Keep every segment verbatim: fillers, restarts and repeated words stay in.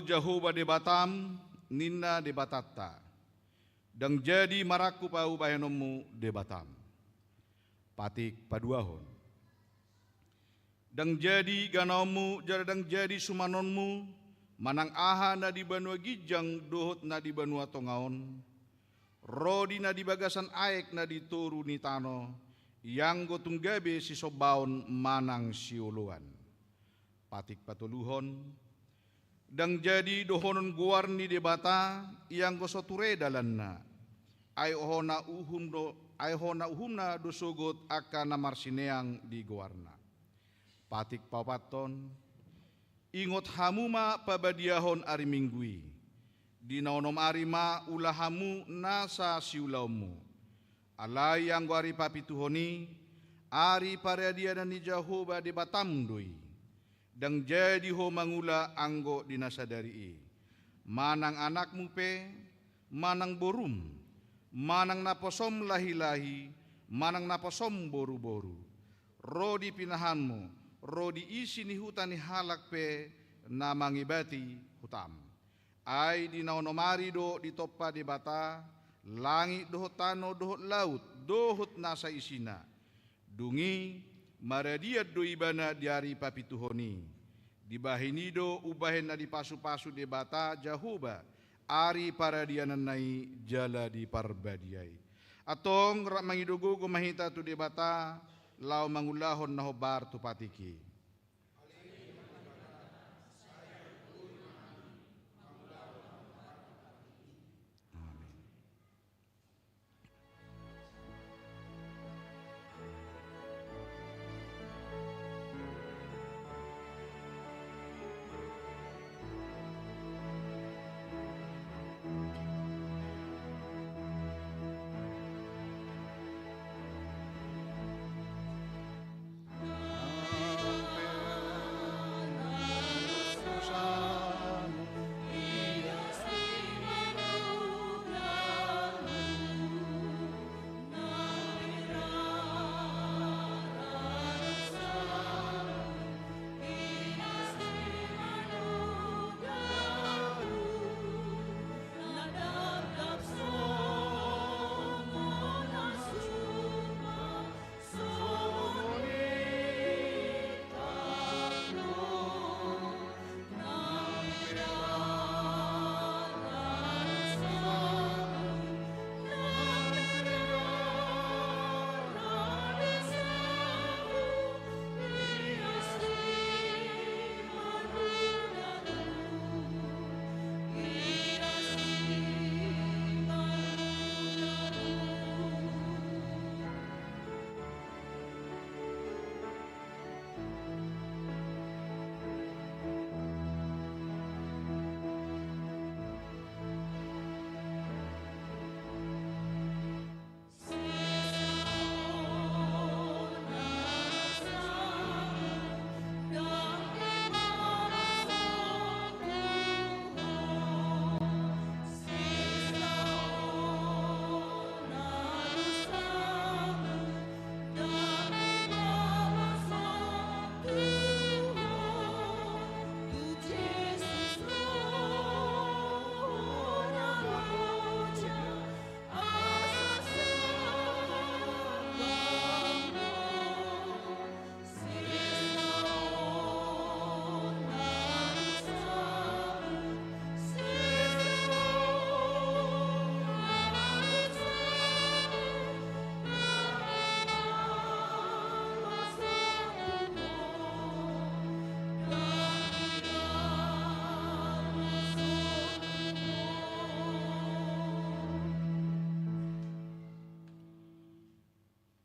Jahowa Debatam, ninna Debatanta. Ndang jadi marangkup ahu bahenonmu Debatam. Patik paduahon. Ndang jadi ganaonmu jala ndang jadi sumanonmu, manang aha na di banua ginjang dohot na di banua tonga on, ro di na di bagasan aek na di toru ni tano, ianggo tung gabe sisombaon manang sioloan. Patik patoluhon. Ndang jadi dohonon goar ni Debata, ianggo so ture dalanna. Ai hona uhum do, ai hona uhumna do sogot angka na marsineang di goarna. Patik paopathon. Ingot hamu ma pabadiahon ari Minggu i. Di na onom ari ma ula hamu nasa siulaonmu. Alai anggo ari papituhon i, ari paradianan ni Jahowa Debatam do i. Ndang jadi ho mangula anggo di na sadari i. Manang anakmu pe, manang borum, manang naposom lahi-lahi, manang naposom boru-boru, ro di pinahanmu, ro di isi ni huta ni halak pe na mangibati hutam. Ai di na onom ari do ditompa Debata langit dohot tano dohot laut dohot nasa isina. Dung i maradian do ibana di ari papituhon i. Dibahen i do umbahen na dipasu-pasu Debata Jahowa ari paradiananna i jala diparbadiai. Antong rap mangido gogo ma hita tu Debata laho mangulahon na hombar tu patik i. Amen.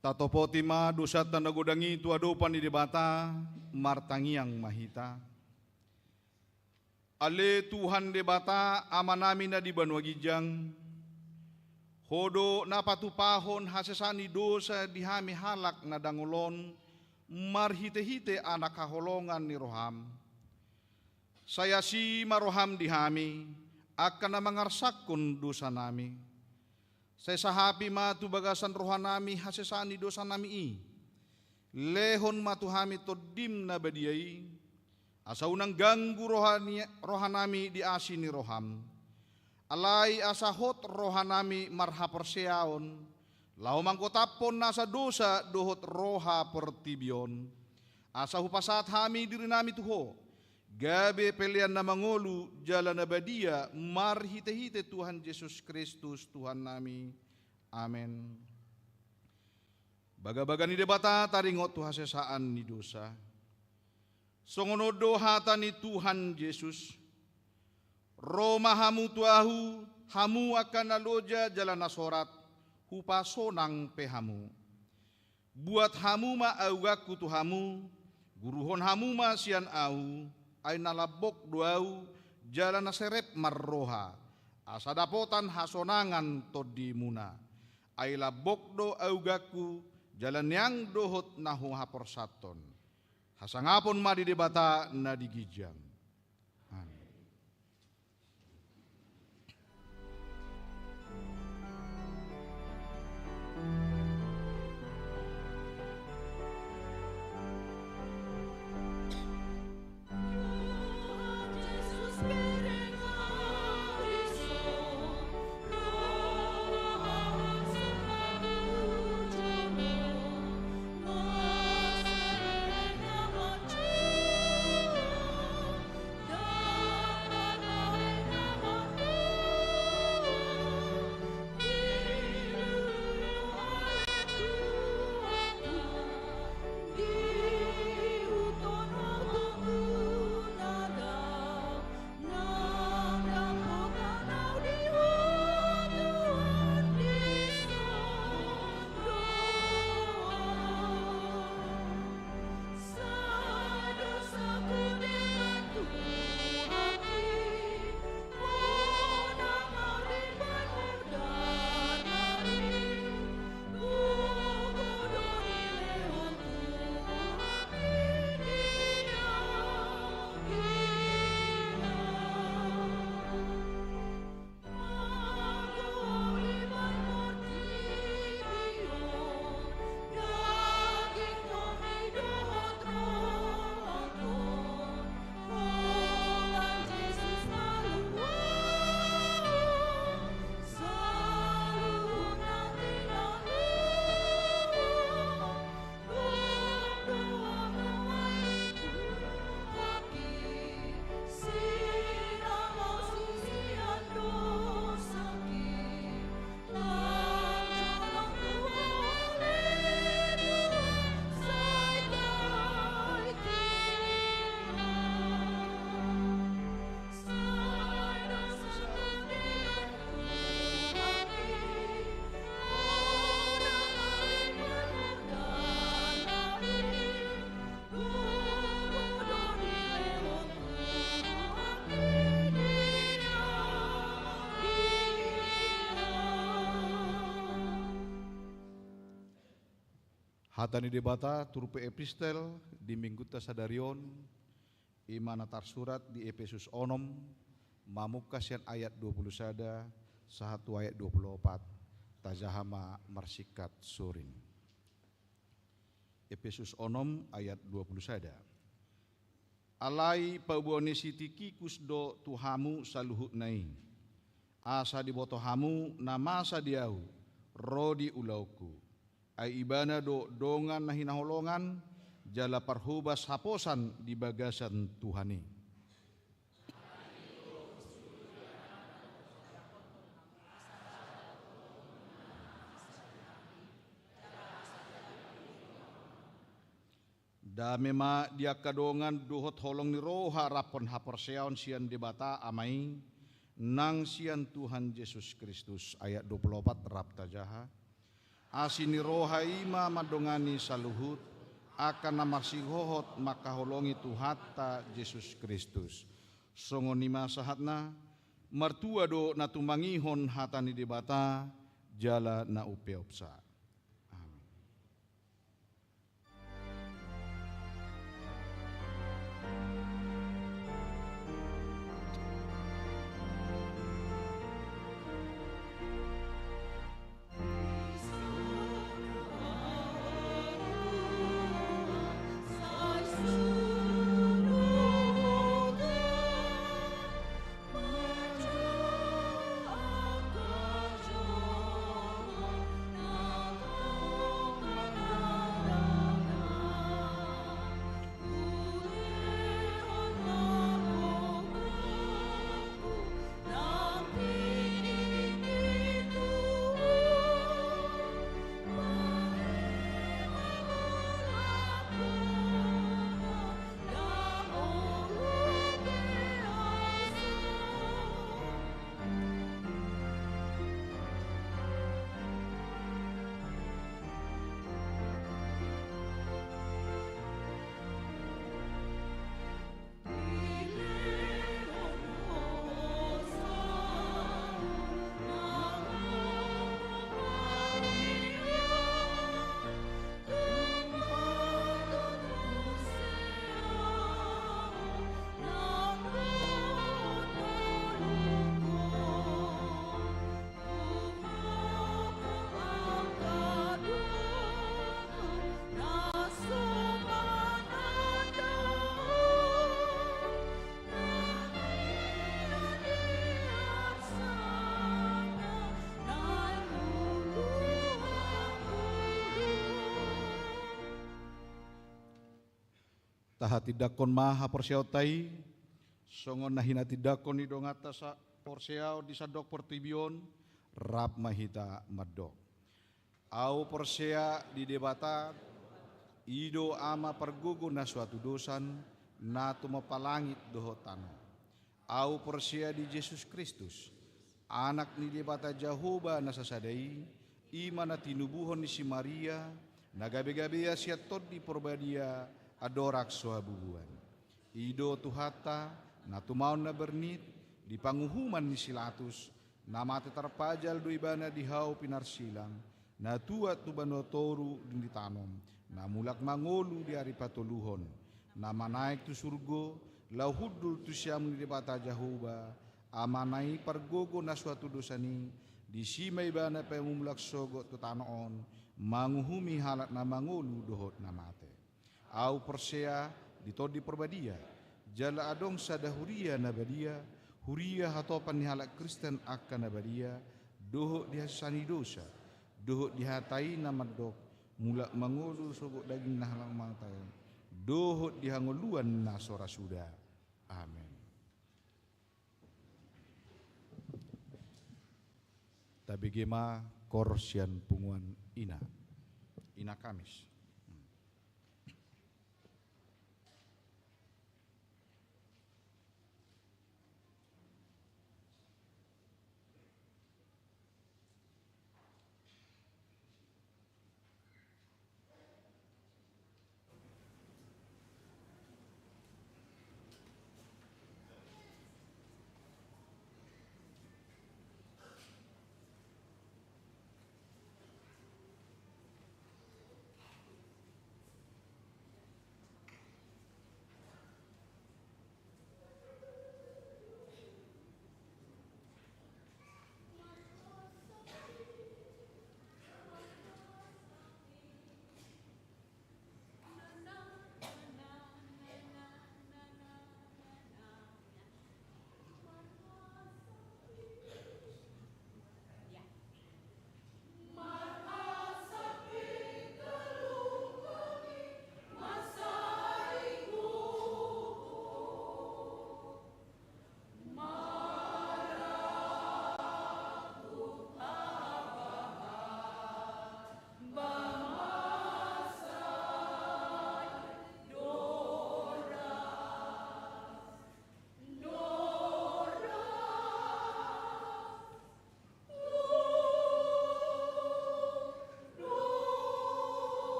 Tatopoti ma dosanta na godang i tu adopan ni Debata, martangiang ma hita. Ale Tuhan Debata, Amanami na di banua ginjang, Ho do na patupahon hasesaan ni dosa di hami halak na dangol on marhitehite Anak haholongan ni roham. Sai asi ma roham di hami, angka na mangarsakkon dosanami. Sai sahapi ma tu bagasan rohanami hasesaan ni dosanami i. Lehon ma tu hami Tondim na badia i, Asa unang ganggu roha ni, rohanami di asi ni roham. Alai asa hot rohanami marhaporseaon, laho manggotaphon nasa dosa dohot roha portibi on. Asa hupasahat hami dirinami tu Ho, gabe pelean na mangolu jala na badia marhitehite Tuhan Jesus Kristus Tuhannami. Amen. Bagabaga ni Debata taringot tu hasesaan ni dosa. Songon on do hata ni Tuhan Jesus: Ro ma hamu tu Ahu, hamu angka na loja jala na sorat, hupasonang pe hamu. Buat hamu ma auganku tu hamu, guruhon hamu ma sian Ahu, ai na lambok do Ahu jala na serep marroha, asa dapotan hasonangan tondimuna. Ai lambok do auganku, jala neang dohot na huhaporsathon. Hasangapon ma di Debata na di ginjang. Amen. Hata ni Debata turpuk epistel di minggunta sadari on, i ma na tarsurat di Epesus onom, mamungka sian ayat dua pulu sada sahat tu ayat dua pulu opat. Tajaha ma marsingkat suring. Epesus onom ayat dua pulu sada. Alai paboa ni si Tikikus do tu hamu saluhutna i, asa diboto hamu na masa di ahu ro di ulaonku. Ai ibana do dongan na hinaholongan jala parhobas haposan di bagasan Tuhan i. Dame ma di angka dongan dohot holong ni roha raphon haporseaon sian Debata Ama i, nang sian Tuhan Jesus Kristus. Ayat dua pulu opat rap tajaha. Asi ni roha i ma mandongani saluhut angka na marsihohot mangkaholongi Tuhanta Jesus Kristus. Songon i ma sahatna, martua do na tumangihon hata ni Debata jala na umpeopsa. Amen. Tahatindangkon ma haporseaonta i, songon na hinatindangkon ni donganta sa-, porseaon di sandok portibi on, rap ma hita mandok. Ahu porsea di Debata, i do Ama pargogo na so hatudosan, na tumompa langit dohot tano. Ahu porsea di Jesus Kristus, Anak ni Debata Jahowa na sasada i, i ma na tinubuhon ni si Maria, na gabe-gabea sian Tondi Porbadia, andorang so habubuan. I do Tuhanta, na tumaon na bernit, di panguhuman ni si Latus, na mate tarpajal do ibana di hau pinarsilang, na tuat tu banua toru di ni tano, na mulak mangolu di ari patoluhon, na manaek tu surgo, laho hundul tu siamun ni Debata Jahowa, Amana i pargogo na so hatudosan i, disi ma ibana pe mulak sogot tu tano on, manguhumi halak na mangolu dohot na mate. Ahu porsea di Tondi Porbadia, jala adong sada huria na badia, huria hatopan ni halak Kristen angka na badia, dohot di hasesaan ni dosa, dohot di hata i na mandok, mulak mangolu sogot daging na halak mate, dohot di hangoluan na so ra suda. Amen. Tabege ma koor sian punguan ina. Ina Kamis.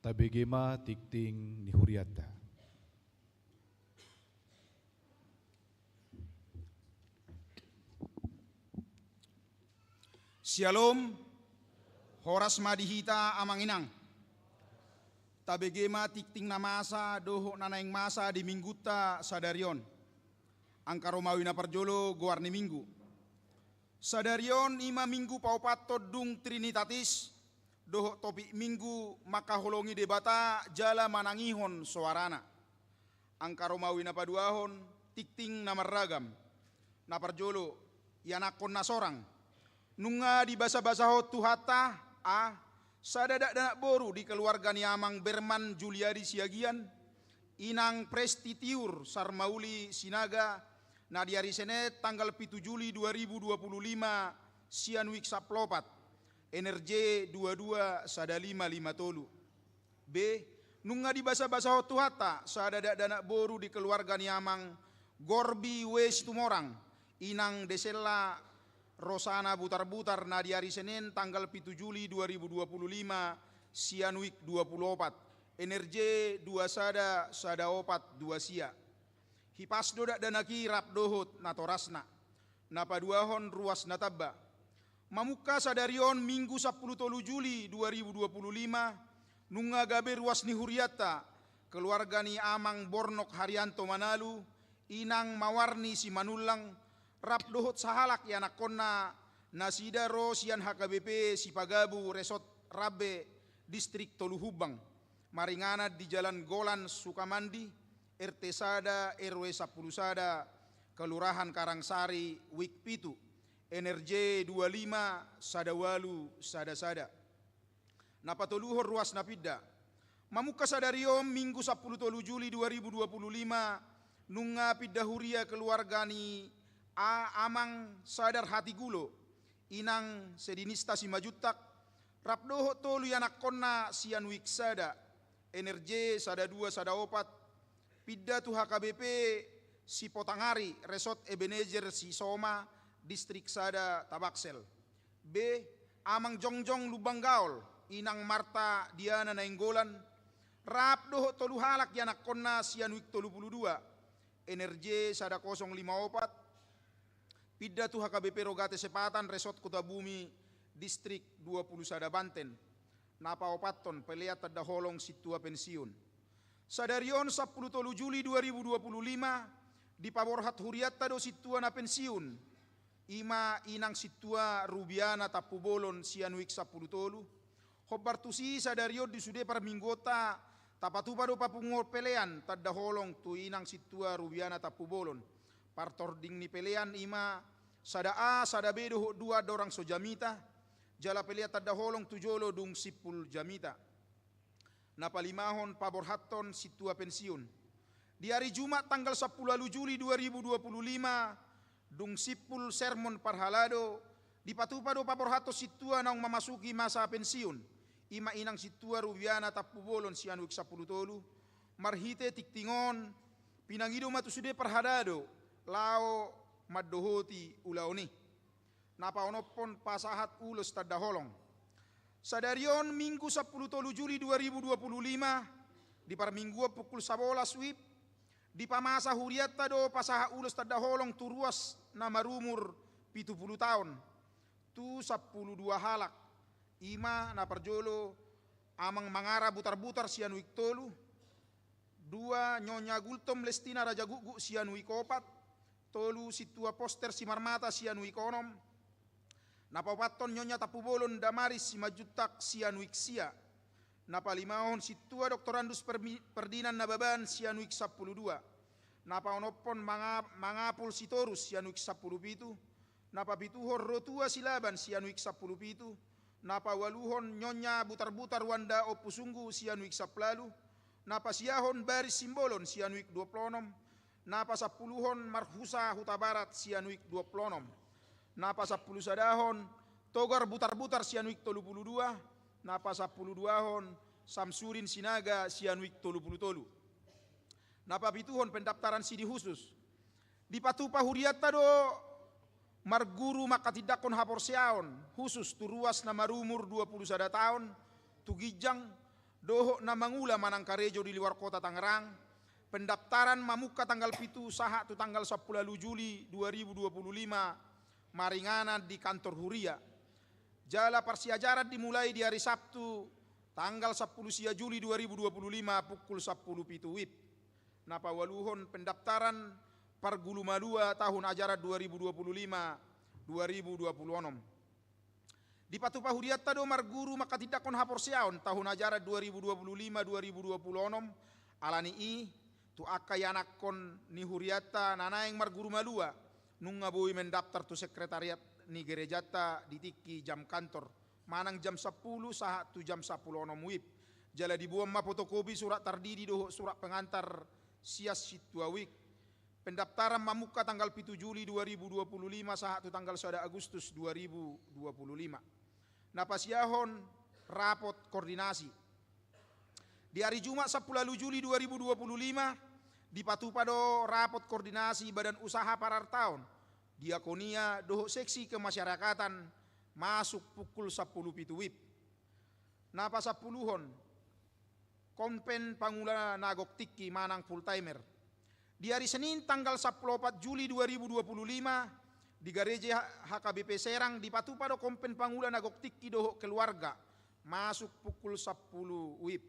Tabege ma tingting ni hurianta. Syalom. Horas ma di hita amang inang. Tabege ma tingting na masa dohot na naeng masa di minggunta sadari on. Angka Romawi na parjolo, goar ni minggu. Sadari on i ma minggu paopathon dung Trinitatis, dohot topik minggu mangkaholongi Debata jala manangihon soarana. Angka Romawi na paduahon, tingting na marragam. Na parjolo, ianakhon na sorang. Nunga dibasabasahon Tuhanta, a, sada dakdanak boru di keluarga ni amang Berman Juliadi Siagian, inang Presti Tiur Sarmauli Sinaga, na di ari Senin tanggal pitu Juli dua ribu dua puluh lima, sian wijk sampulu opat, N R J dua dua sada lima lima tolu. B. Nunga dibasabasahon Tuhanta sada dakdanak boru di keluarga ni amang Gorbi W Situmorang, inang Desella Rosana Butarbutar, na di ari Senin tanggal pitu Juli dua ribu dua puluh lima, sian wijk dua puluh opat, N R J dua sada sada opat dua sia. Hipas do dakdanak i rap dohot natorasna. Na paduahon, ruas na tamba. Mamungka sadari on Minggu sampulu tolu Juli dua ribu dua puluh lima, nunga gabe ruas ni hurianta, keluarga ni amang Bornok Haryanto Manalu, inang Mawarni Simanullang, rap dohot sahalak ianakhonna, nasida ro sian H K B P Sipagabu, Resort Rambe, Distrik Tolu Humbang, maringanan di Jalan Golan Sukamandi, R T sada, R W sampulu sada, Kelurahan Karangsari, wijk pitu, N R J dua lima sada ualu sada sada. Na patoluhon, ruas na pinda. Mamungka sadari on Minggu sampulu tolu Juli dua ribu dua puluh lima, nunga pinda huria keluarga ni a, amang Sadar Hatigulo, inang Sedinista Simanjuntak, rap dohot tolu ianakhonna sian wijk sada, N R J sada dua sada opat, pinda tu H K B P Sipotangari, Resort Ebenezer Sisoma, Distrik sada Tabaksel. B. Amang Jongjong Lumban Gaol, inang Marta Diana Nainggolan, rap dohot tolu halak ianakhonna sian wijk tolu pulu dua, N R J sada kosong lima opat, pinda tu H K B P Rogate Sepatan, Resort Kutabumi, Distrik dua pulu sada Banten. Na paopathon, pelean tanda holong sintua pensiun. Sadari on sampulu tolu Juli dua ribu dua puluh lima, dipaborhat hurianta do sintua na pensiun, i ma inang sintua Rubiana Tampubolon sian wijk sampulu tolu. Hombar tusi sadari on di sude parmingguonta, tapatupa do papunguhon pelean tanda holong tu inang sintua Rubiana Tampubolon. Partording ni pelean i ma sada A, sada B dohot dua andorang so jamita, jala pelean tanda holong tu jolo dung simpul jamita. Na palimahon, paborhathon sintua pensiun. Di ari Jumat tanggal sampulu ualu Juli dua ribu dua puluh lima, dung simpul sermon parhalado, dipatupa do paborhathon sintua naung mamasuki masa pensiun, i ma inang sintua Rubiana Tampubolon sian wijk sampulu tolu. Marhite tingting on, pinangido ma tu sude parhalado laho mandohoti ulaon i. Na paonomhon, pasahat ulos tanda holong. Sadari on Minggu sampulu tolu Juli dua ribu dua puluh lima, di parmingguon pukul sabolas wib, dipamasa hurianta do pasahat ulos tanda holong tu ruas na marumur pitu pulu taon, tu sampulu dua halak, i ma na parjolo amang Mangara Butarbutar sian wijk tolu, dua, Nyonya Gultom Lestina Rajagukguk sian wijk opat, tolu, sintua Poster Simarmata sian wijk onom, na paopathon Nyonya Tampubolon Damaris Simanjuntak sian wijk sia, na palimahon sintua Doktorandus Permi-, Ferdinand Nababan sian wijk sampulu dua, na paonomhon Manga-, Mangapul Sitorus sian wijk sampulu pitu, na papituhon Rotua Silaban sian wijk sampulu pitu, na paualuhon Nyonya Butarbutar Wanda Ompu Sunggu sian wijk sampulu ualu, na pasiahon Baris Simbolon sian wijk dua pulu onom, na pasampuluhon Marhusa Hutabarat sian wijk dua pulu onom, na pasampulu sadahon Togar Butarbutar sian wijk tolu pulu dua, na pasampulu duahon Samsudin Sinaga sian wijk tolu pulu tolu. Na papituhon, pendaftaran sidi husus. Dipatupa hurianta do marguru manghatindanghon haporseaon husus tu ruas na marumur dua pulu sada taon tu ginjang, dohot na mangula manang karejo di luar kota Tangerang, pendaftaran mamungka tanggal pitu sahat tu tanggal sampulu ualu Juli dua ribu dua puluh lima, maringanan di kantor huria. Jala parsiajaran dimulai di ari Sabtu, tanggal sampulu sia Juli dua ribu dua puluh lima, pukul sampulu pitu wib. Na paualuhon, pendaftaran parguru malua tahun ajaran dua ribu dua puluh lima, dua ribu dua puluh onom. Dipatupa hurianta do marguru manghatindanghon haporseaon tahun ajaran dua ribu dua puluh lima, dua ribu dua puluh onom, ala ni i, tu angka ianakhon ni hurianta na naeng marguru malua, nunga boi mendaftar tu sekretariat ni gerejanta di tingki jam kantor, manang jam sampulu sahat tu jam sampulu onom wib. Jala diboan ma fotokopi surat tardidi dohot surat pengantar sian sintua wib. Pendaftaran mamungka tanggal pitu Juli dua ribu dua puluh lima sahat tu tanggal sada Agustus dua ribu dua puluh lima. Na pasiahon rapot koordinasi. Di ari Jumat sampulu ualu Juli dua ribu dua puluh lima, dipatupa do rapot koordinasi badan usaha parartaon, diakonia dohot seksi kemasyarakatan, masuk pukul sampulu pitu wib. Na pasampuluhon, konven pangula na gok tingki manang full timer. Di ari Senin tanggal sampulu opat Juli dua ribu dua puluh lima, di gareja H K B P Serang dipatupa do konven pangula na gok tingki dohot keluarga, masuk pukul sampulu wib.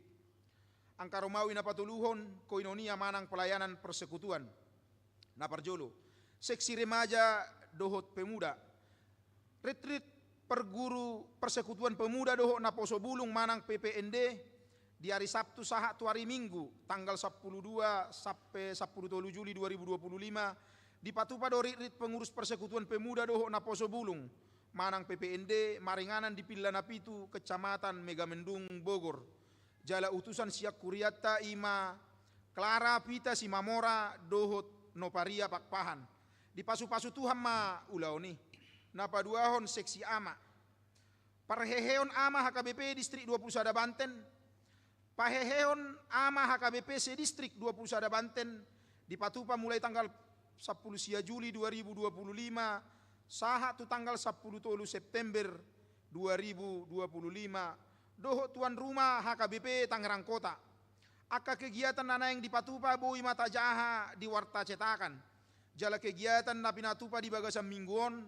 Angka romawi na patoluhon, koinonia manang pelayanan persekutuan. Na parjolo, seksi remaja dohot pemuda. Ritrit perguru persekutuan pemuda dohot naposo bulung manang P P N D, di ari Sabtu sahat tu ari Minggu, tanggal sampulu dua sampe sampulu tolu Juli dua ribu dua puluh lima, dipatupa do ritrit pengurus persekutuan pemuda dohot naposo bulung manang P P N D, maringanan di Villa Napitu, Kecamatan Megamendung, Bogor. Jala utusan sian hurianta i ma Clara Pita Simamora dohot Noparia Pakpahan. Dipasupasu Tuhan ma ulaon i. Na paduahon, seksi ama. Parheheon ama H K B P Distrik dua puluh sada Banten. Parheheon ama H K B P se-Distrik dua puluh sada Banten dipatupa mulai tanggal sampulu sia Juli dua ribu dua puluh lima sahat tu tanggal sampulu tolu September dua ribu dua puluh lima, dohot tuan rumah H K B P Tangerang Kota. Angka kegiatan na naeng dipatupa boi ma tajaha di warta cetakan. Jala kegiatan na pinatupa di bagasan minggu on,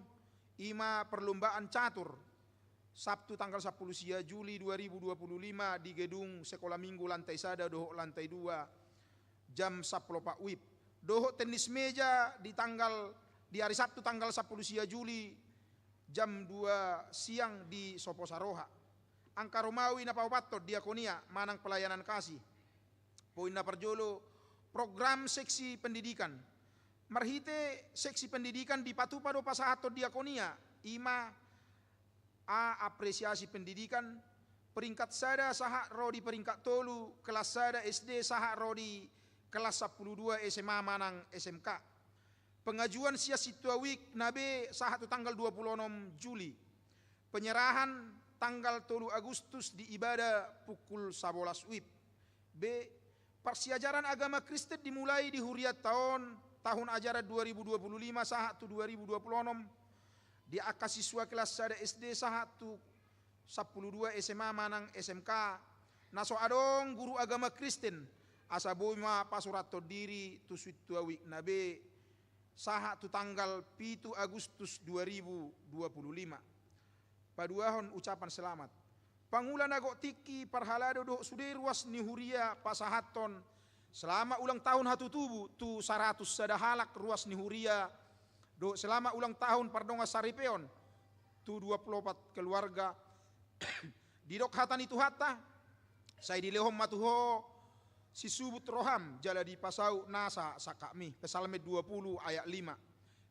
i ma perlombaan catur, Sabtu tanggal sampulu sia Juli dua ribu dua puluh lima di gedung Sekolah Minggu lantai sada dohot lantai dua, jam sampulu opat wib. Dohot tenis meja di tanggal, di ari Sabtu tanggal sampulu sia Juli, jam dua siang di Sopo Saroha. Angka romawi na paopathon, diakonia manang pelayanan kasih. Poin na parjolo, program seksi pendidikan. Marhite seksi pendidikan dipatupa do pasahathon diakonia, i ma A, apresiasi pendidikan, peringkat sada sahat ro di peringkat tolu, kelas sada S D sahat ro di kelas sampulu dua S M A manang S M K. Pengajuan sian sintua wib na be sahat tu tanggal dua puluh onom Juli. Penyerahan tanggal tolu Agustus di ibada pukul sabolas wib. B, parsiajaran agama Kristen dimulai di hurianta on tahun ajaran dua ribu dua puluh lima sahat tu dua ribu dua puluh onom. Di angka siswa kelas sada S D sahat tu sampulu dua S M A manang S M K, na so adong guru agama Kristen, asa boi ma pasurathon diri tu sintua wib na be sahat tu tanggal pitu Agustus dua ribu dua puluh lima. Paduahon ucapan selamat. Pangula na gok tingki, parhalado dohot sude ruas ni huria pasahathon selamat ulang tahun hatutubu tu saratus sada halak ruas ni huria, dohot selamat ulang tahun pardongan saripeon tu dua pulu opat keluarga. Didok hata ni Tuhanta, sai dilehon ma tu ho sisubut roham, jala dipasaut nasa sangkapmi. Psalmen dua pulu ayat lima.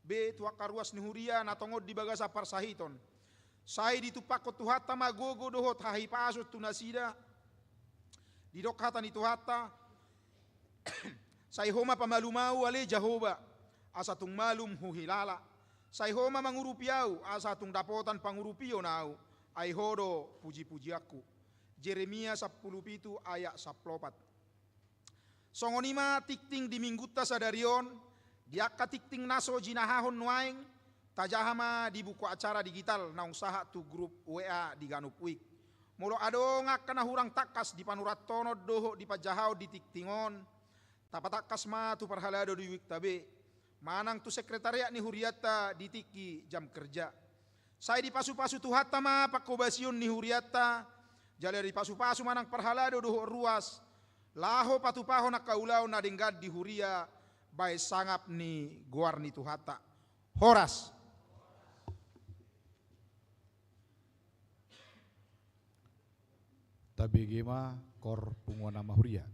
B, tu angka ruas ni huria na tongon di bagasan parsahiton. Sai ditumpakkon Tuhanta ma gogo dohot hahipason tu nasida. Didok hata ni Tuhanta, sai ho ma pamalum ahu ale Jahowa, asa tung malum huhilala. Sai ho ma mangurupi ahu, asa tung dapotan pangurupion ahu, ai ho do pujipujianku. Jeremia sampulu pitu ayat sampulu opat. Songon i ma tingting di minggunta sadari on, di angka tingting na so jinahahon nuaeng, tajaha ma di buku acara digital naung sahat tu grup W A di ganup wib. Molo adong angka na hurang tangkas di panurathonon dohot di panjahaon di tingting on, tapatangkas ma tu parhalado di wikta be, manang tu sekretariat ni hurianta di tingki jam kerja. Sai dipasupasu Tuhanta ma panghobasion ni hurianta, jala dipasupasu manang parhalado dohot ruas, laho patupahon angka ulaon na denggan di huria, bahen sangap ni goar ni Tuhanta. Horas. Tabege ma, koor punguan ama huria.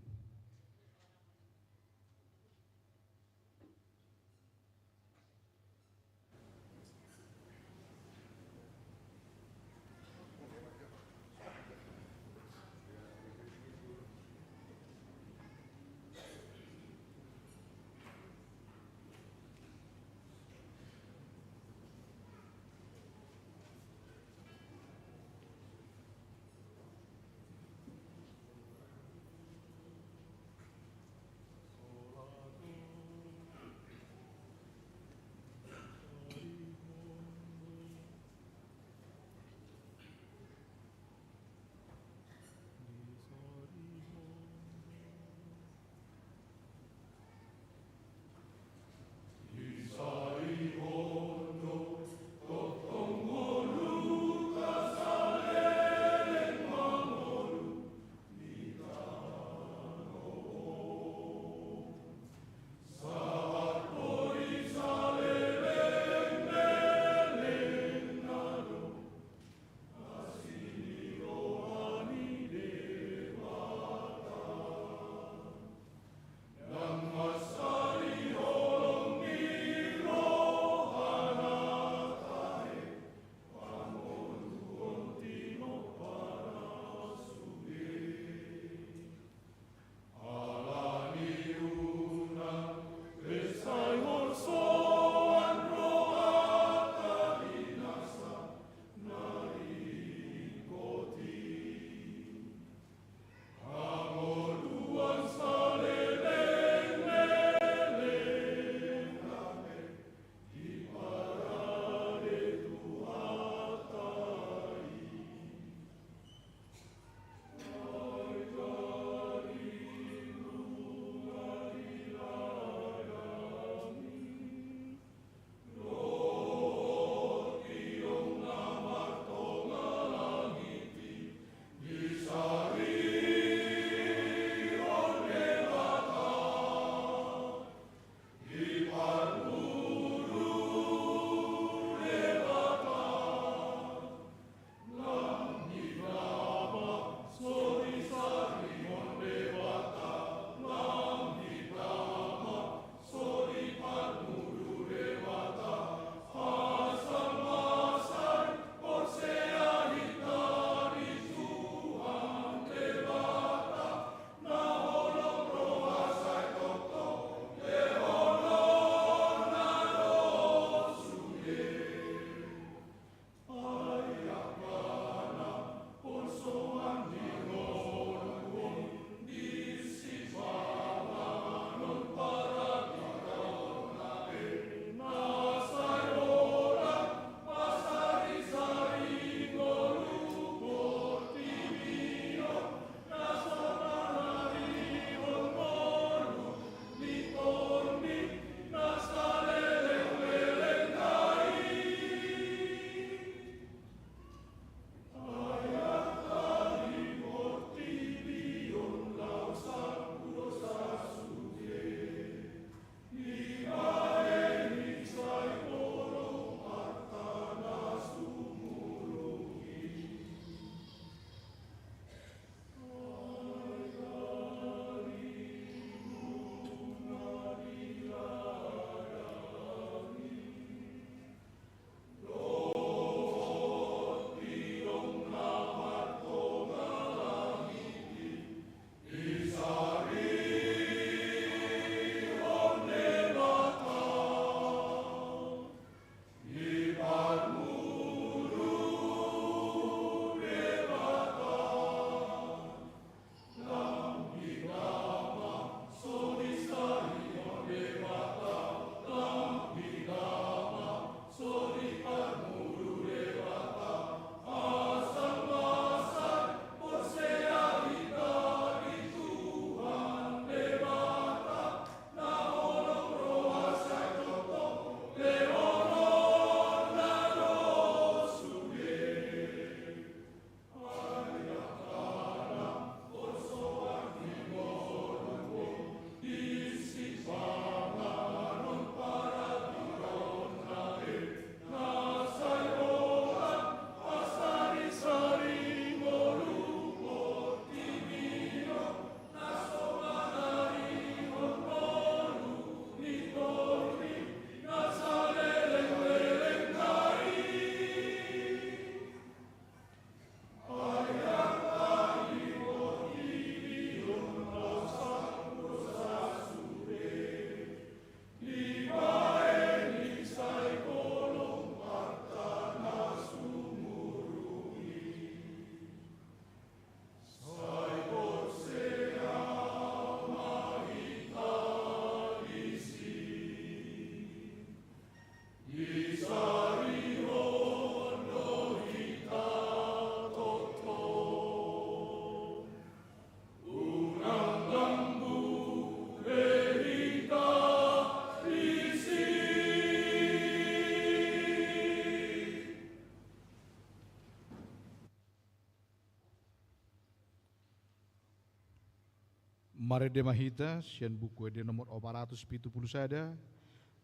Marende ma hita sian Buku Ende nomor opat ratus pitu pulu sada,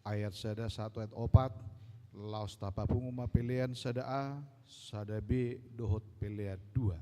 ayat sada sahat tu ayat opat. Laos tapapungu ma pelean sada A, sada B dohot pelean dua.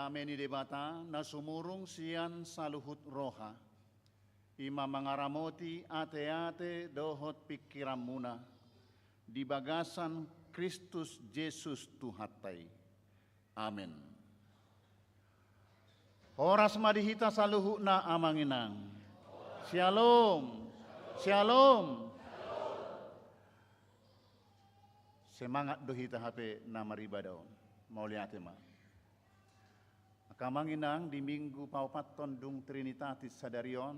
Dame ni Debata na sumurung sian saluhut roha, i ma mangaramoti ateate dohot pingkiranmuna di bagasan Kristus Jesus Tuhanta i. Amen. Horas ma di hita saluhutna, amang inang. Syalom. Syalom. Semangat do hita hape na maribada on. Mauliate ma. Angka amang inang, di minggu paopathon dung Trinitatis sadari on,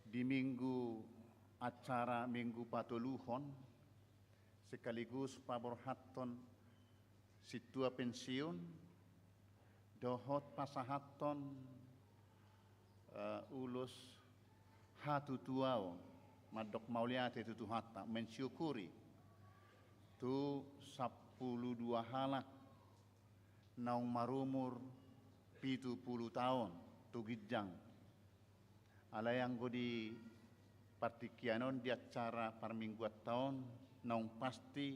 di minggu acara minggu patoluhon, sekaligus paborhathon sintua pensiun, dohot pasahathon, eh, ulos hatutuaon, mandok mauliate tu Tuhanta, mensyukuri tu sampulu dua halak naung marumur pitu pulu taon tu ginjang. Alai anggo di partingkian on, di acara parmingguanta on, naung pasti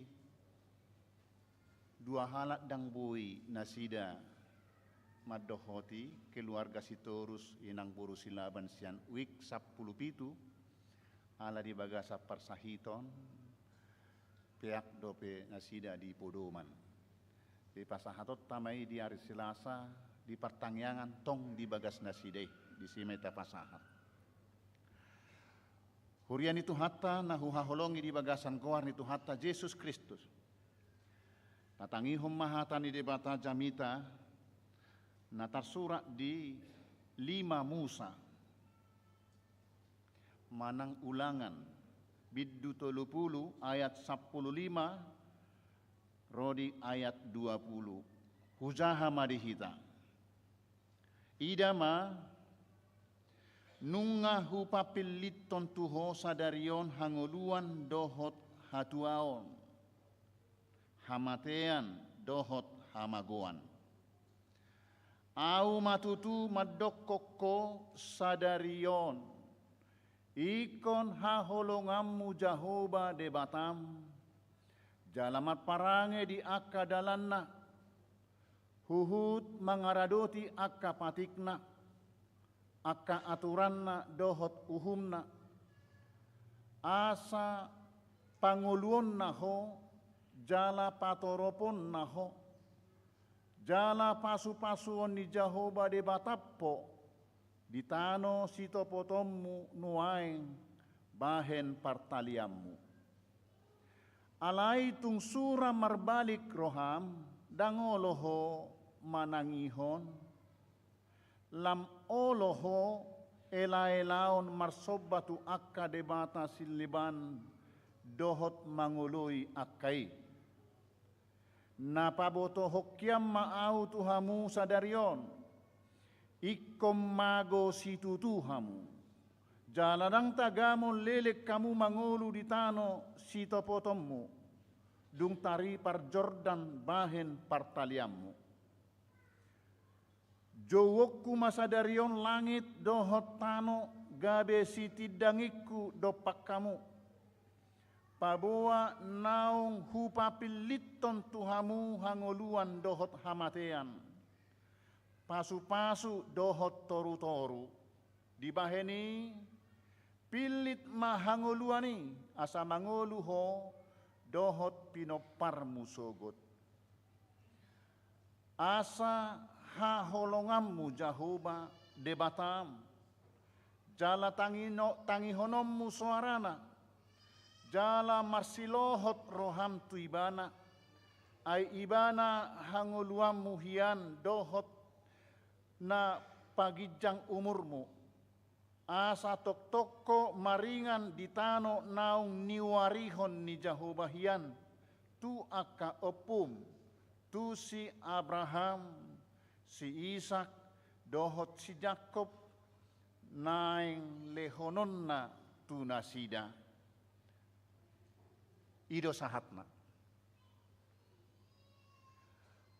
dua halak ndang boi nasida mandohoti, keluarga Sitorus, inang boru Silaban sian wijk sampulu pitu, ala di bagasan parsahiton, peak dope nasida di podoman. Dipasahatonta ma i di ari Selasa, di partangiangan tong di bagas nasida i, disi ma i tapasahat. Huria ni Tuhanta na huhaholongi di bagasan goar ni Tuhanta Jesus Kristus. Tatangihon ma hata ni Debata jamita na tarsurat di lima Musa manang Ulangan, bindu tolu pulu ayat sampulu lima ro di ayat dua pulu. Hujaha ma di hita. Ida ma, nunga hupapillithon tu ho sadari on hangoluan dohot hatuaon, hamatean dohot hamagoan. Ahu ma tutu mandokkon ho sadari on, ingkon haholonganmu Jahowa Debatam, jala marparange di angka dalanna, huhut mangaradoti angka patikna, angka aturanna dohot uhumna, asa pangoluonna ho, jala patoroponna ho, jala pasupasuon ni Jahowa Debatam ho di tano sitopotonmu nuaeng bahen partalianmu. Alai tung sura marbalik roham, ndang olo ho manangihon, lam olo ho elaelaon marsomba tu angka debata sileban dohot mangoloi angka i. Na pabotohon hian ma ahu tu hamu sadari on, ingkon mago situtu hamu, jala ndang tagamon leleng hamu mangolu di tano sitopotonmu, dung taripar Jordan bahen partalianmu. Jouonku ma sadari on langit dohot tano gabe sitindangingku dompak hamu, paboa naung hupapillithon tu hamu hangoluan dohot hamatean, pasupasu dohot torutoru. Dibahen i, pillit ma hangoluan i, asa mangolu ho dohot pinomparmu sogot. Asa haholonganmu Jahowa Debatam, jala tangino-, tangihononmu soarana, jala marsilohot roham tu Ibana, ai Ibana hangoluanmu hian dohot na paginjang umurmu. Asa tongtong ho maringan di tano naung niuarihon ni Jahowa hian tu angka ompum, tu si Abraham, si Isak, dohot si Jakob, naeng lehononna tu nasida. I do sahatna.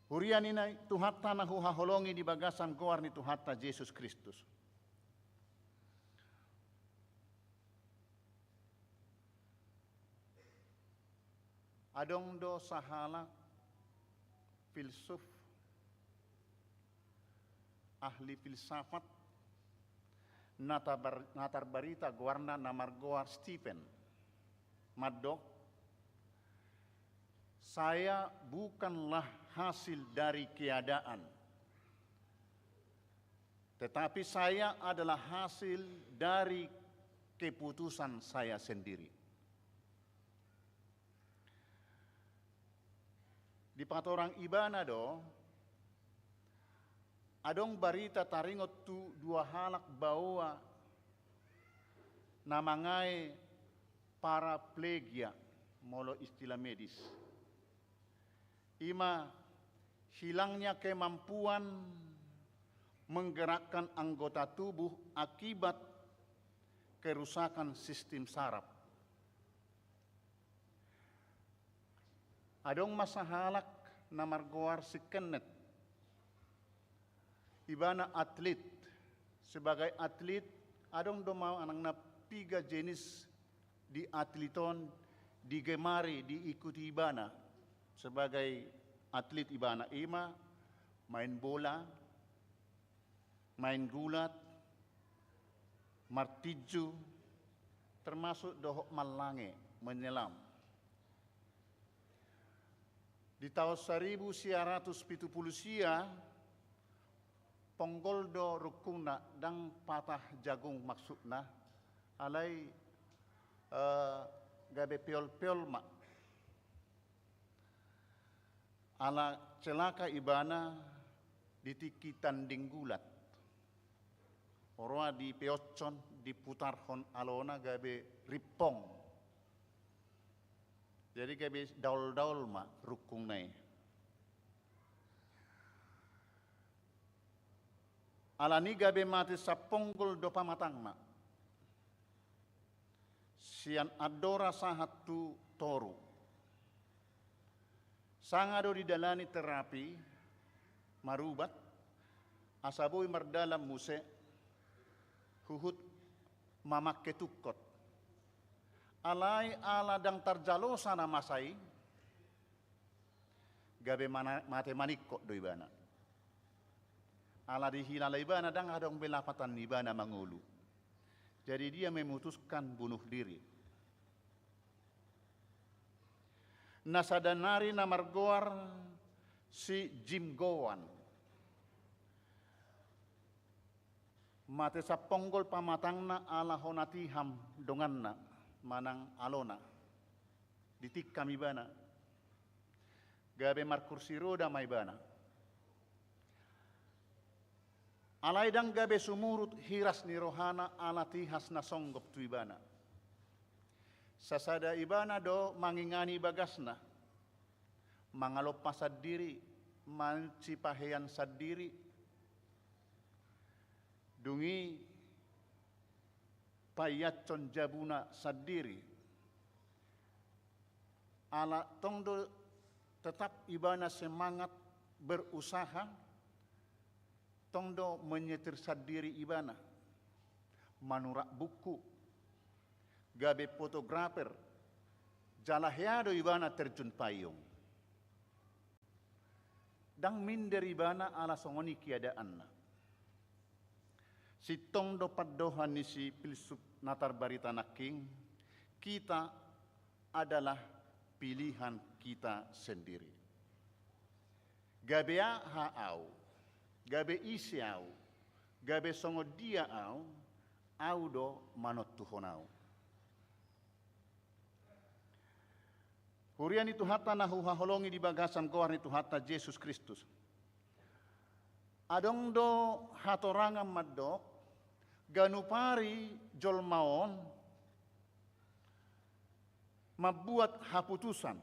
Huria ni Tuhanta na huhaholongi di bagasan goar ni Tuhanta Jesus Kristus. Adong do sahalak Filsuf, ahli filsafat, na tabar-, na tarbarita goarna na margoar Stephen, mandok, "Saya bukanlah hasil dari keadaan, tetapi saya adalah hasil dari keputusan saya sendiri." Dipatorang ibana do, adong barita taringot tu dua halak baoa na mangae paraplegia, molo istilah medis. I ma hilangnya kemampuan menggerakkan anggota tubuh akibat kerusakan sistem saraf. Adong ma sahalak na margoar si Kenneth. Ibana atlit. Sebagai atlit, adong do ma manang na piga jenis di atlit on digemari, diikuti ibana. Sebagai atlit ibana i ma main bola, main gulat, martinju, termasuk dohot mallange, menyelam. Di taon saribu sia ratus pitu pulu sia, ponggol do rungkungna, ndang patah jagung maksudna, alai, eh, gabe peol-peol ma. Ala celaka ibana di tingki tanding gulat. Roa dipeochon, diputarhon alona gabe rimpong. Jadi gabe daol-daol ma rungkungna i. Alani gabe mate saponggol do pamatangna. Sian Andorra sahat tu toru. Sanga do didalani terapi marubat, asa boi mardalan muse huhut mamangke tungkot. Alai ala ndang tarjalosa na masa i, gabe mana-, mate maningkot do ibana. Ala dihilala ibana ndang adong be lapatan ni ibana mangolu. Jadi dia memutuskan bunuh diri. Na sada nari na margoar si Jim Gowan. Mate saponggol pamatangna ala hona tiham donganna manang alona. Ditikam ibana. Gabe markursi roda ma ibana. Alai ndang gabe sumurut hiras ni rohana ala tihas na songgop tu ibana. Sasada ibana do mangingani bagasna, mangalompa sandiri, mansipahean sandiri. Dung i paianhon jabuna sandiri. Ala tong do tetap ibana semangat berusaha, tong do menyetir sandiri ibana, manurak buku, gabe fotografer, jala hea do ibana terjun payung. Ndang minder ibana ala songon i keadaanna. Sintong do pandohan ni si filsuf na tarbarita nangkin, kita adalah pilihan kita sendiri. Gabe aha au, gabe ise au, gabe songon dia au, au do manontuhon au. Huria ni Tuhanta na huhaholongi di bagasan goar ni Tuhanta Jesus Kristus. Adong do hatorangan mandok, ganup ari jolma on mambuat haputusan.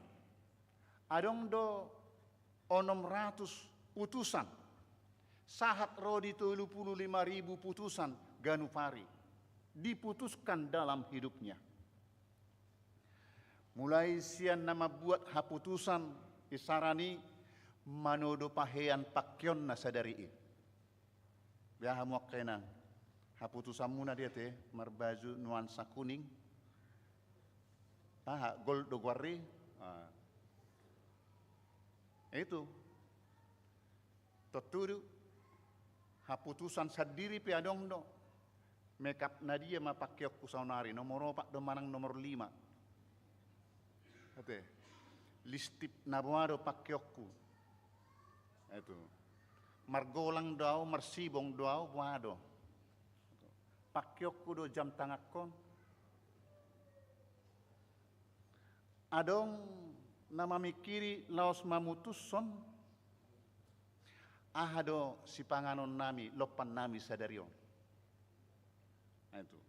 Adong do onom ratus putusan. Sahat ro di tolu pulu lima ribu putusan ganup ari diputuskan dalam hidupnya. Mulai sian na mambuat haputusan, isarana i manodo pahean pakeonna sadari i. Beha hamu angka inang, haputusanmuna dia te marbaju nuansa kuning? Aha, gol do goar i? Ah. Itu. Tontu do, haputusan sandiri pe adong do. Make up na dia ma pakeonku saonari, nomor opat do manang nomor lima? Ate, listip na boha do pakeonku? Itu. Margolang do au, marsibong do au, boha do? Pakeonku do jam tangankon? Adong na mamingkiri laos mamutushon, aha do sipanganon nami, lompan nami sadari on? Nah, itu.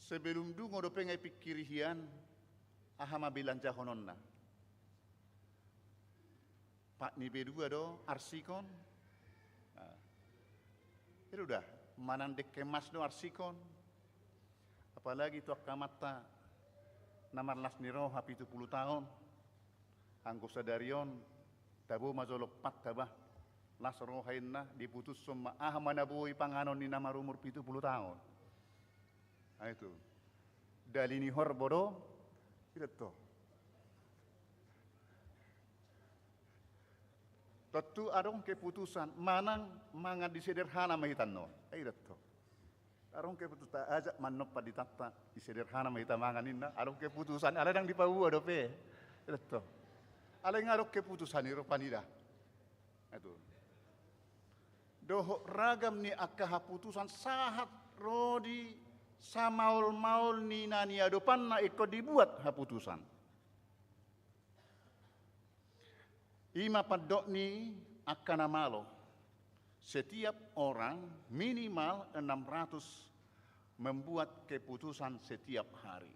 Sebelum dungo dope nga ipingkiri hian, aha ma belanjahononna. Part ni B dua do arsikon. Nah. Itu dah, manang dengke mas do arsikon. Apalagi tu angka amanta na marlas ni roha pitu pulu taon. Anggo sadari on, tabo ma jolo lompanta bah. Las roha inna, diputushon ma, aha ma na boi panganon ni na marumur pitu pulu taon. Nah, itu. Dali ni horbo do, idato. Tontu adong keputusan, manang mangan di sederhana ma hita annon. Eh, idato. Adong keputusan, ajak mannopat di tanta, di sederhana ma hita mangan inna, adong keputusan, alai ndang dipaboa dope. Idato. Alai nga adong keputusan i rupani da. Itu. Dohot ragam ni angka haputusan sahat ro di samaol-maol ni na niadopanna ingkon dibuat haputusan. I ma pandok ni angka na malo. Setiap orang minimal enam ratus membuat keputusan setiap hari.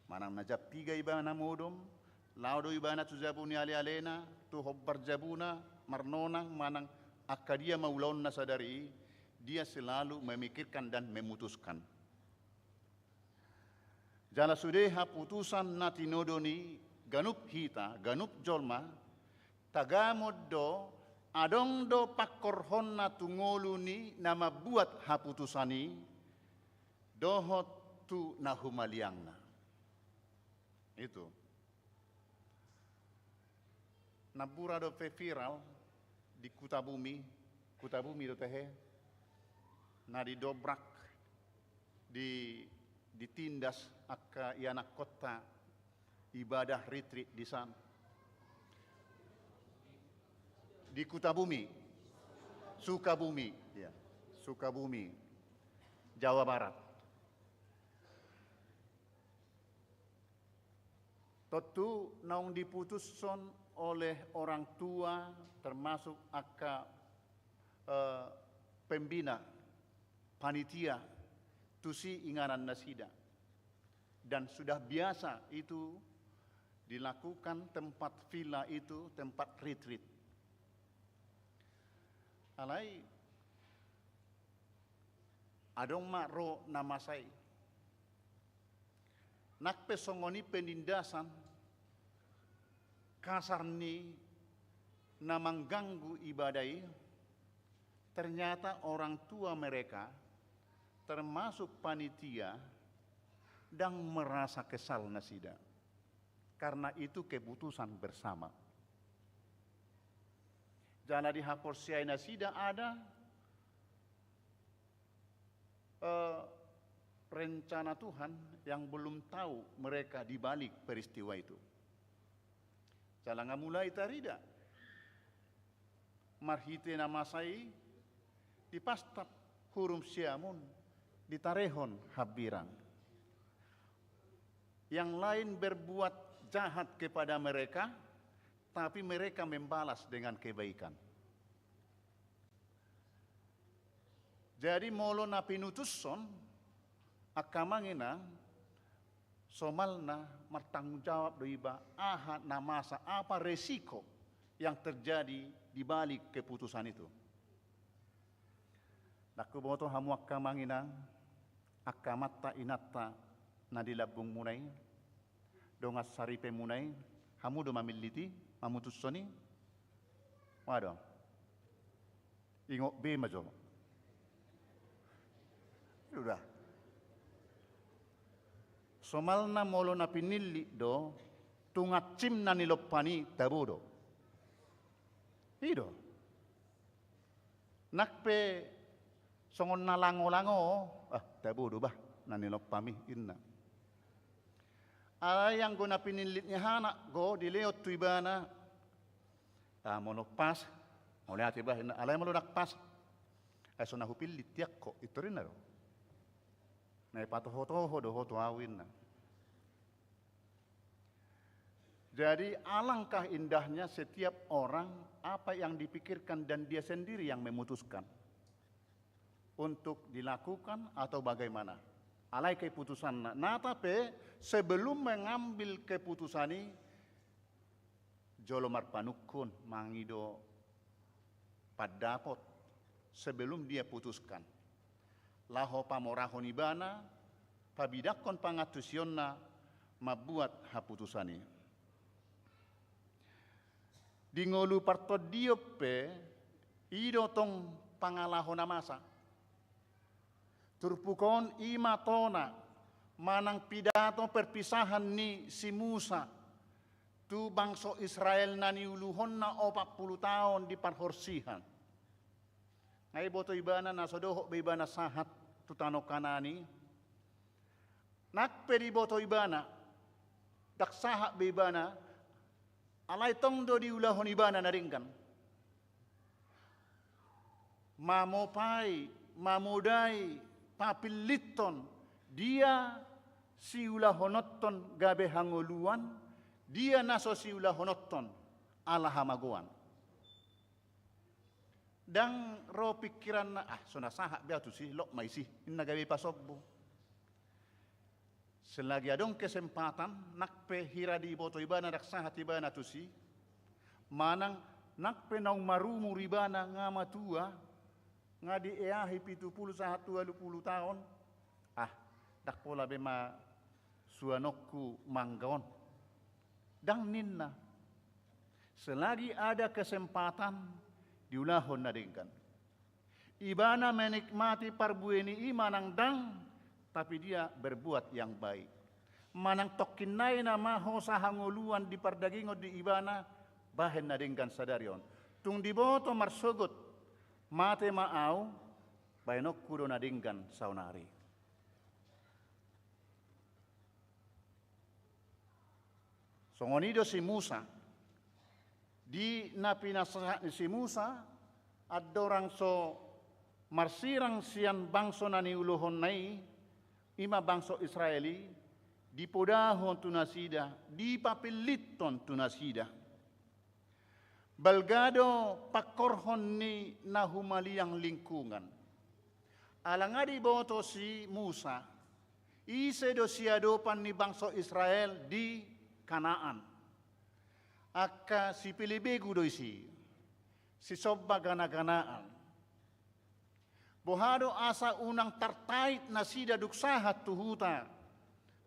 Manang na jam piga ibana modom, laho do ibana tu jabu ni ale-alena, tu hombar jabuna, marnonang, manang angka dia ma ulaonna sadari i, dia selalu memikirkan dan memutuskan. Jala sude haputusan na tinodo ni ganup hita, ganup jolma, tagamon do, adong do pangkorhonna tu ngolu ni na mambuat haputusan i, dohot tu na humaliangna. Itu. Nampuna dope viral di Kutabumi, Kutabumi do tehe, na didobrak, di, ditindas angka ianakkonta ibadah retreat di san. Di Kutabumi, Sukabumi, ya, Sukabumi, Jawa Barat. Tontu naung diputushon oleh orang tua, termasuk angka, eh, pembina, panitia, tusi inganan nasida. Dan sudah biasa itu dilakukan tempat villa itu, tempat retreat. Alai, adong ma ro na masa i. Nang pe songon i penindasan kasar ni na mangganggu ibadah i, ternyata orang tua mereka, termasuk panitia, ndang merasa kesal nasida. Karena itu keputusan bersama. Jala dihaporseai nasida ada eh, rencana Tuhan yang belum tahu mereka di balik peristiwa itu. Jala nga mulai tarida marhite na masa i, dipastap hurum siamun, ditarehon hambirang. Yang lain berbuat jahat kepada mereka, tapi mereka membalas dengan kebaikan. Jadi molo na pinutushon, angka amang inang, somalna martanggung jawab do iba, aha na masa, apa resiko yang terjadi di balik keputusan itu. Ndang huboto hamu angka amang inang, angka amanta inanta na di lambungmuna i, dongan saripemuna i, hamu do mamillit i, mamutushon i? Waduh. Ingot be ma jo. Sudah. Somalna molo na pinillit do, tung ansimna ni lompan i tabo do. I do. Nang pe songon na lango-lango, ah, tabo do bah na nilompami, inna. Alai anggo na pinillit ni anak do dilehon tu ibana, ah, molo pas, mauliate bah, inna, alai molo ndang pas, ai so na hupillit tiak ho, pintor inna do. Na ipatoho-toho do ho tu au, inna. Jadi, alangkah indahnya setiap orang, apa yang dipikirkan dan dia sendiri yang memutuskan untuk dilakukan atau bagaimana. Alai keputusanna. Nata pe, sebelum mengambil keputusan i, jolo marpanungkun, mangido pandapot sebelum dia putuskan. Laho pamorahon ibana, pabidangkon pangantusionna mambuat haputusan i. Di ngolu partondion pe, i do tong pangalaho na masa. Turpuk on i ma tona manang pidato perpisahan ni si Musa tu bangso Israel na niuluhonna opat pulu taon di parhorsihan. Nga diboto ibana na so dohot be ibana sahat tu tano Kanaan i. Nang pe diboto ibana ndang sahat be ibana, alai tong do diulahon ibana na denggan. Mamopai, mamodai, papillithon, dia siulahononton gabe hangoluan, dia na so siulahononton ala hamagoan. Ndang ro pingkiranna, ah, so na sahat be au tusi, lot ma isi, inna gabe ipasombu. Selagi adong kesempatan, nang pe hira diboto ibana ndang sahat ibana tusi, manang nang pe naung marumur ibana, nga matua, nga dieahi pitu pulu sahat tu ualu pulu taon, ah, ndang pola be ma suanonku mangga on. Ndang ninna. Selagi ada kesempatan, diulahon na denggan. Ibana menikmati parbue ni i manang ndang, tapi dia berbuat yang baik. Manang tongkin nai nama hosa hangoluan di pardagingon di ibana, bahen na denggan sadari on. Tung diboto marsogot, mate ma au, bahenonku do na denggan saonari. Songon i do si Musa. Di na pinasahat ni si Musa, andorang so marsirang sian bangso na niuluhonna i, i ma bangso Israel i, dipodahon tu nasida, dipapillithon tu nasida. Balga do pangkorhon ni na humaliang lingkungan. Ala nga diboto si Musa, ise do siadopan ni bangso Israel di Kanaan. Angka sipelebegu do isi, sisomba gana-ganaan. Boha do asa unang tartait nasida dung sahat tu huta,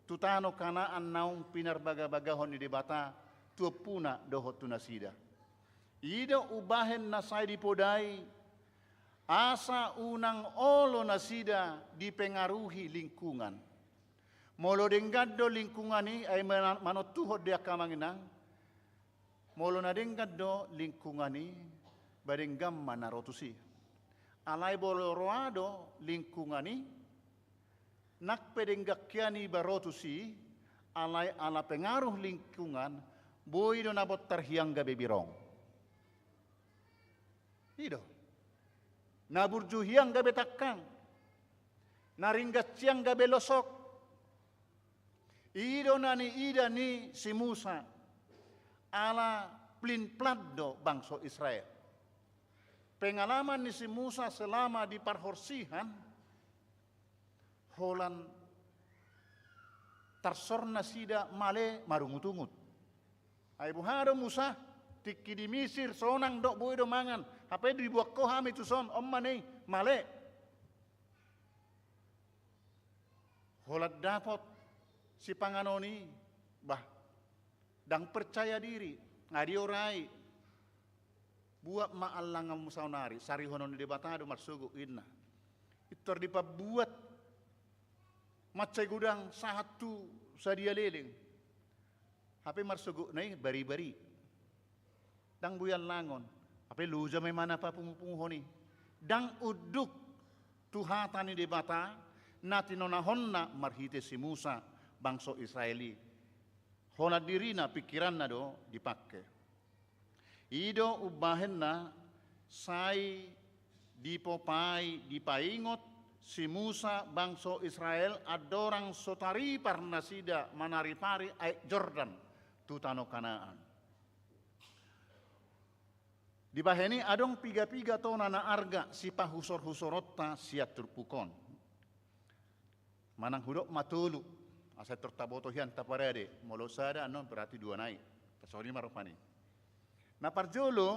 tu tano Kanaan naung pinarbagabagahon ni Debata tu ompuna dohot tu nasida. I do umbahen na sai dipodai, asa unang olo nasida dipengaruhi lingkungan. Molo denggan do lingkungan i, ai mana-, manontuhon di angka amang inang, molo na denggan do lingkungan i, ba denggan ma na ro tusi. Alai molo roa do lingkungan i, nang pe denggan hian i ba ro tusi, alai ala pengaruh lingkungan, boi do na bontar hian gabe birong. I do. Na burju hian gabe tangkang. Na ringgas hian gabe losok. I do na niida ni si Musa, ala plin-plan do bangso Israel. Pengalaman ni si Musa selama di parhorsihan, holan tarsor nasida male marungut-ungut. Ai boha do Musa, tingki di Misir sonang do boi do mangan, hape dibuat ho hami tuson, on ma na i, male. Holan dapot sipanganon i, bah, ndang percaya diri, nga diorai. Buat ma allanganmu saonari, sarihonon ni Debata do marsogot, inna. Pintor dipambuat mansai godang sahat tu sadia leleng. Hape marsogotna i bari-bari. Ndang boi allangon. Hape loja ma ibana papungupunguhon i. Ndang unduk tu hata ni Debata na tinonahonna marhite si Musa bangso Israel i. Holan dirina, pikiranna do dipangke. I do umbahen na sai dipopai, dipaingot si Musa bangso Israel andorang so taripar nasida manaripari aek Jordan tu tano Kanaan. Dibahen i adong piga-piga tona na arga sipahusorhusoronta sian turpuk on. Manang hudok ma tolu, asa tor taboto hian taparade, molo sada annon berarti dua nai. Tasongon i ma rupani. Na parjolo,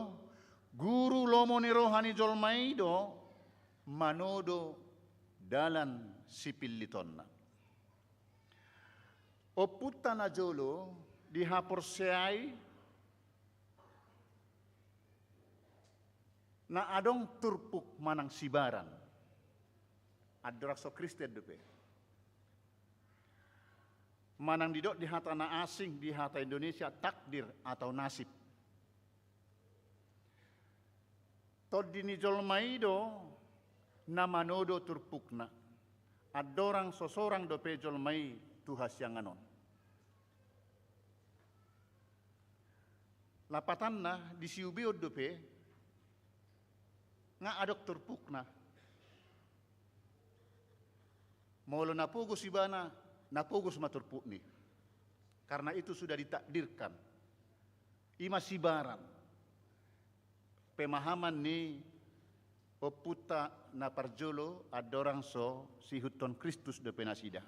guru lomo ni roha ni jolma i do manodo dalan sipillitonna. Ompunta na jolo dihaporseai na adong turpuk manang sibaran. Andorang so Kristen dope. Manang didok di hata na asing, di hata Indonesia, takdir atau nasib. Tondi ni jolma i do na manodo turpukna. Andorang so sorang dope jolma i tu hasiangan on. Lapatanna, di siubeon dope nga adong turpukna. Molo na pogos ibana, na pogos ma turpukni. Karena itu sudah ditakdirkan. I ma sibaran. Pemahaman ni ompunta na parjolo andorang so siihuthon Kristus dope nasida.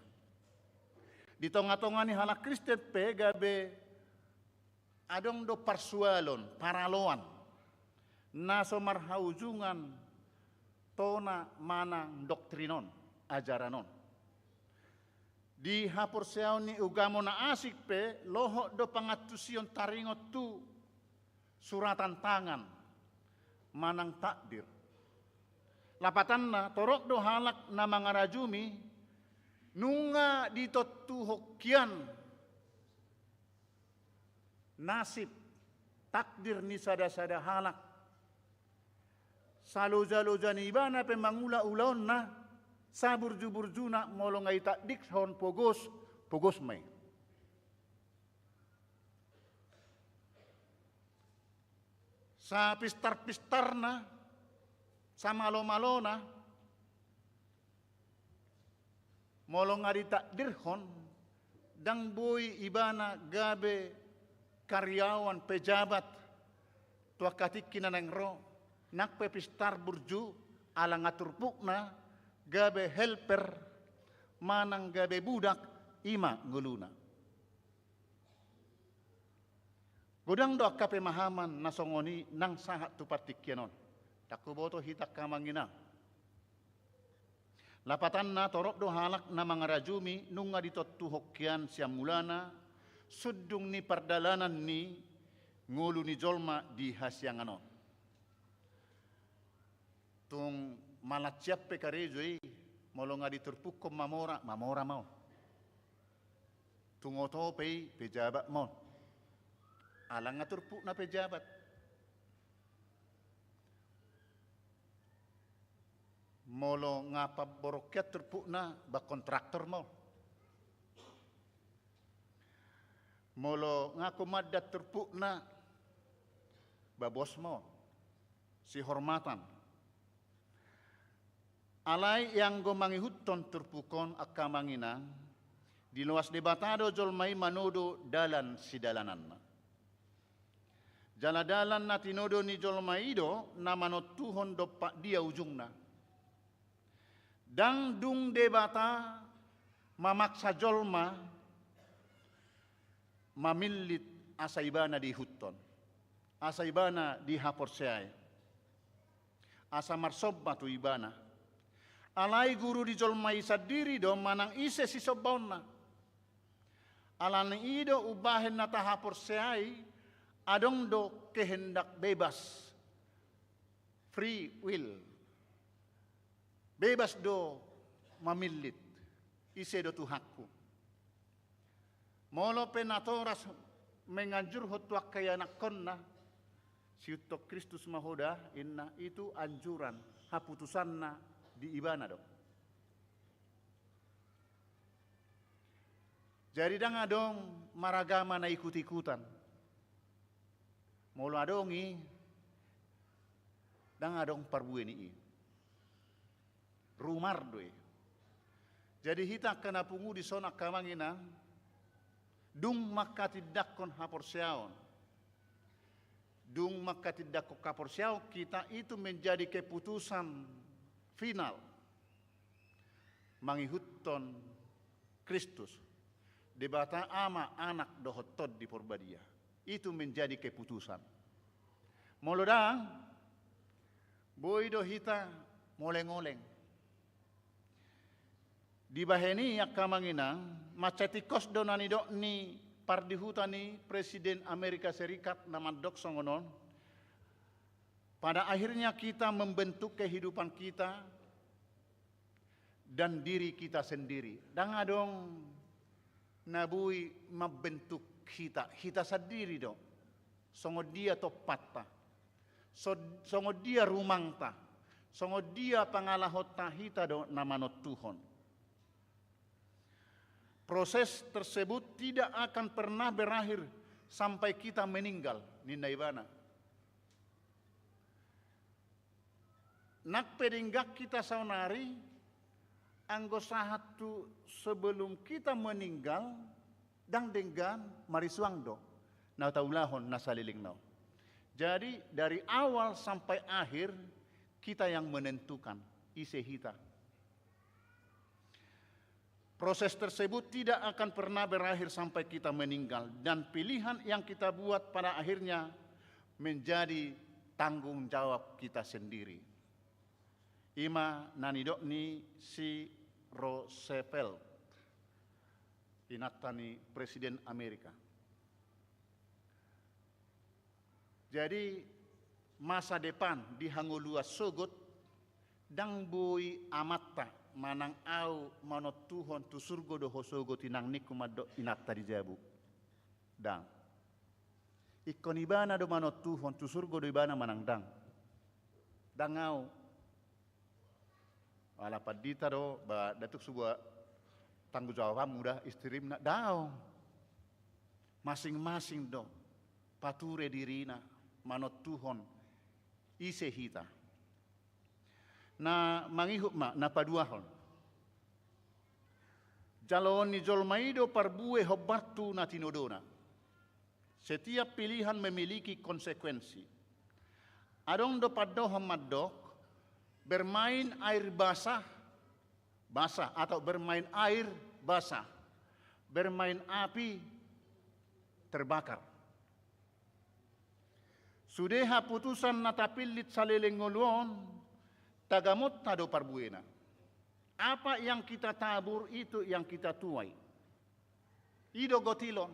Di tongatonga ni halak Kristen pe gabe adong do parsualon, paraloan, na so marhaujungan tona manang doktrin on, ajaran on. Di haporseaon ni ugamo na asing pe lohot do pangantusion taringot tu suratan tangan manang takdir. Lapatanna, torop do halak na mangarajumi nunga ditontuhon hian nasib, takdir ni sadasada halak. Salojaloja ni ibana pe mangula ulaonna, saburjuburjuna molo nga ditakdirhon pogos, pogos ma i. Sapistarpistarna, samalomalona, molo nga ditakdirhon, ndang boi ibana gabe karyawan, pejabat, tu angka tingki na naeng ro, nang pe pistar burju, ala nga turpukna gabe helper, manang gabe budak, i ma ngoluna. Godang do angka pemahaman na songon i nang sahat tu partingkian on. Ndang huboto hita angka amang inang. Lapatanna, torop do halak na mangarajumi nunga ditontuhon hian sian mulana, sundung ni pardalanan ni ngolu ni jolma di hasiangan on. Tung malansian pe karejo i, molo nga diturpukhon mamora, mamora ma on. Tung oto pe i, pejabat ma on. Ala nga turpukna pejabat. Molo nga pamborok hian turpukna, ba kontraktor ma on. Molo nga komandan turpukna, ba bos ma on. Sihormatan. Alai anggo mangihuthon turpuk on angka amang inang, diloas Debata do jolma i manodo dalan sidalananna. Jala dalan na tinodo ni jolma i do na manontuhon dompak dia ujungna. Ndang dung Debata mamaksa jolma mamillit asa ibana diihuthon, asa ibana dihaporseai, asa marsomba tu ibana. Alai guru di jolma i sandiri do manang ise sisombaonna. Ala ni i do umbahen na tahaporseai, adong do kehendak bebas, free will. Bebas do mamillit, ise do Tuhanku. Molo pe natoras manganjurhon tu angka ianakhonna, Siihuthon Kristus ma ho da, inna, itu anjuran, haputusanna di ibana do. Jadi ndang adong maragama na ikut-ikutan. Molo adong i, ndang adong parbue ni i. Rumar do i. Jadi hita angka na pungu dison, angka amang inang, dung manghatindanghon haporseaon, dung manghatindanghon haporseaon, kita itu menjadi keputusan final mangihuthon Kristus, Debata Ama, Anak dohot Tondi Porbadia. Itu menjadi keputusan. Molo ndang, boi do hita moleng-oleng. Dibahen i, angka amang inang, mansai tingkos do na nidok ni pardihuta ni Presiden Amerika Serikat na mandok songon on, pada akhirnya kita membentuk kehidupan kita dan diri kita sendiri. Ndang adong na boi mambentuk hita, hita sandiri do. Songon dia tompatta, so-, songon dia rumangta, songon dia pangalahonta, hita do na manontuhon. Proses tersebut tidak akan pernah berakhir sampai kita meninggal, ninna ibana. Nang pe denggan hita saonari, anggo sahat tu sebelum kita meninggal, ndang denggan, marisuang do na taulahon na saleleng na on. Jadi dari awal sampai akhir, kita yang menentukan ise hita. Proses tersebut tidak akan pernah berakhir sampai kita meninggal, dan pilihan yang kita buat pada akhirnya menjadi tanggung jawab kita sendiri. I ma na nidok ni si Roosevelt, inanta ni Presiden Amerika. Jadi, masa depan di hangoluan sogot, ndang boi amanta manang au manontuhon tu surgo do ho sogot, inang, ningku mandok inanta di jabu. Ndang. Ingkon ibana do manontuhon tu surgo do ibana manang ndang. Ndang au. Ala pandita do, ba, datuk suba tanggung jawabmu da, istrimna, daong. Masing-masing do pature dirina manontuhon ise hita. Na mangihut ma, na paduahon. Jaloon ni jolma i do parbue hombar tu na tinodona. Setiap pilihan memiliki konsekuensi. Adong do pandohan mandok, bermain air basah, basah, atau bermain air basah, bermain api terbakar. Sude haputusan na tapillit saleleng ngolu on, tagamonta do parbuena. Apa yang kita tabur, itu yang kita tuai. I do gotilon.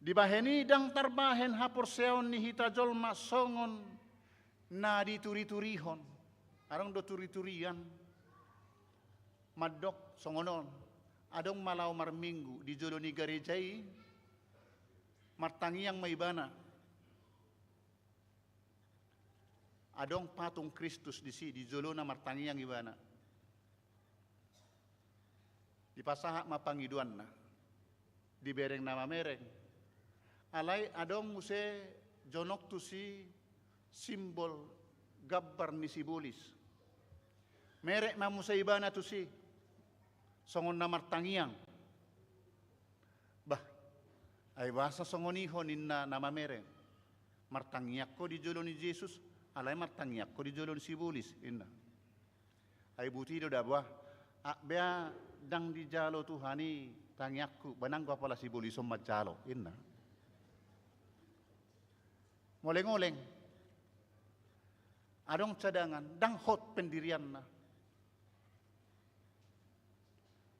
Dibahen i ndang tarbahen haporseaon ni hita jolma songon na dituriturihon. Adong do turiturian mandok songon on. Adong ma laho marminggu di jolo ni gareja i, martangiang ma ibana. Adong patung Kristus disi, di jolona martangiang ibana. Dipasahat ma pangidoanna, dibereng na mamereng. Alai adong muse jonok tusi simbol gambar ni sibolis. Merek ma muse ibana tusi, songon na martangiang. Bah, ai boasa songon i ho, ninna na mamereng. Martangiang ho di jolo ni Jesus, alai martangiang ho di jolo ni sibolis, inna. Ai buti do da, bah, ah, bea ndang dijalo Tuhan i tangiangku, ba nanggo apala sibolis on manjalo, inna. Moleng-oleng. Adong cadangan, ndang hot pendirianna.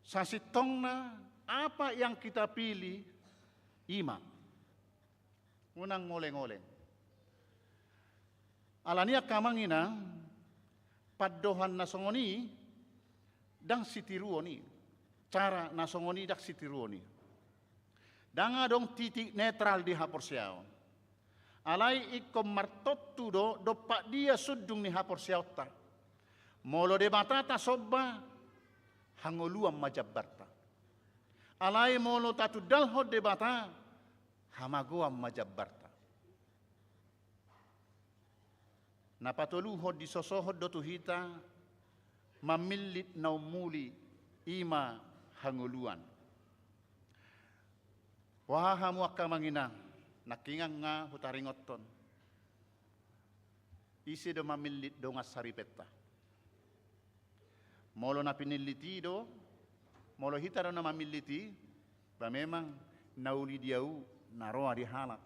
Sasintongna, apa yang kita pilih, i ma. Unang moleng-oleng. Alani i angka amang inang, pandohan na songon i ndang sitiruon i. Cara na songon i ndang sitiruon i. Ndang adong titik netral di haporseaon. Alai ingkon martontu do dompak dia sundung ni haporseaonta. Molo Debata tasomba, hangoluan ma jambarta. Alai molo tatundalhon Debata, hamagoan ma jambarta. Na patoluhon, disosohon do tu hita mamillit na ummuli, i ma hangoluan. Boha hamu angka amang inang, nangkiningan nga hutaringothon. Ise do mamillit dongan saripenta? Molo na pinillit i do, molo hita do na mamillit i, ba memang na uli di au, na roa di halak.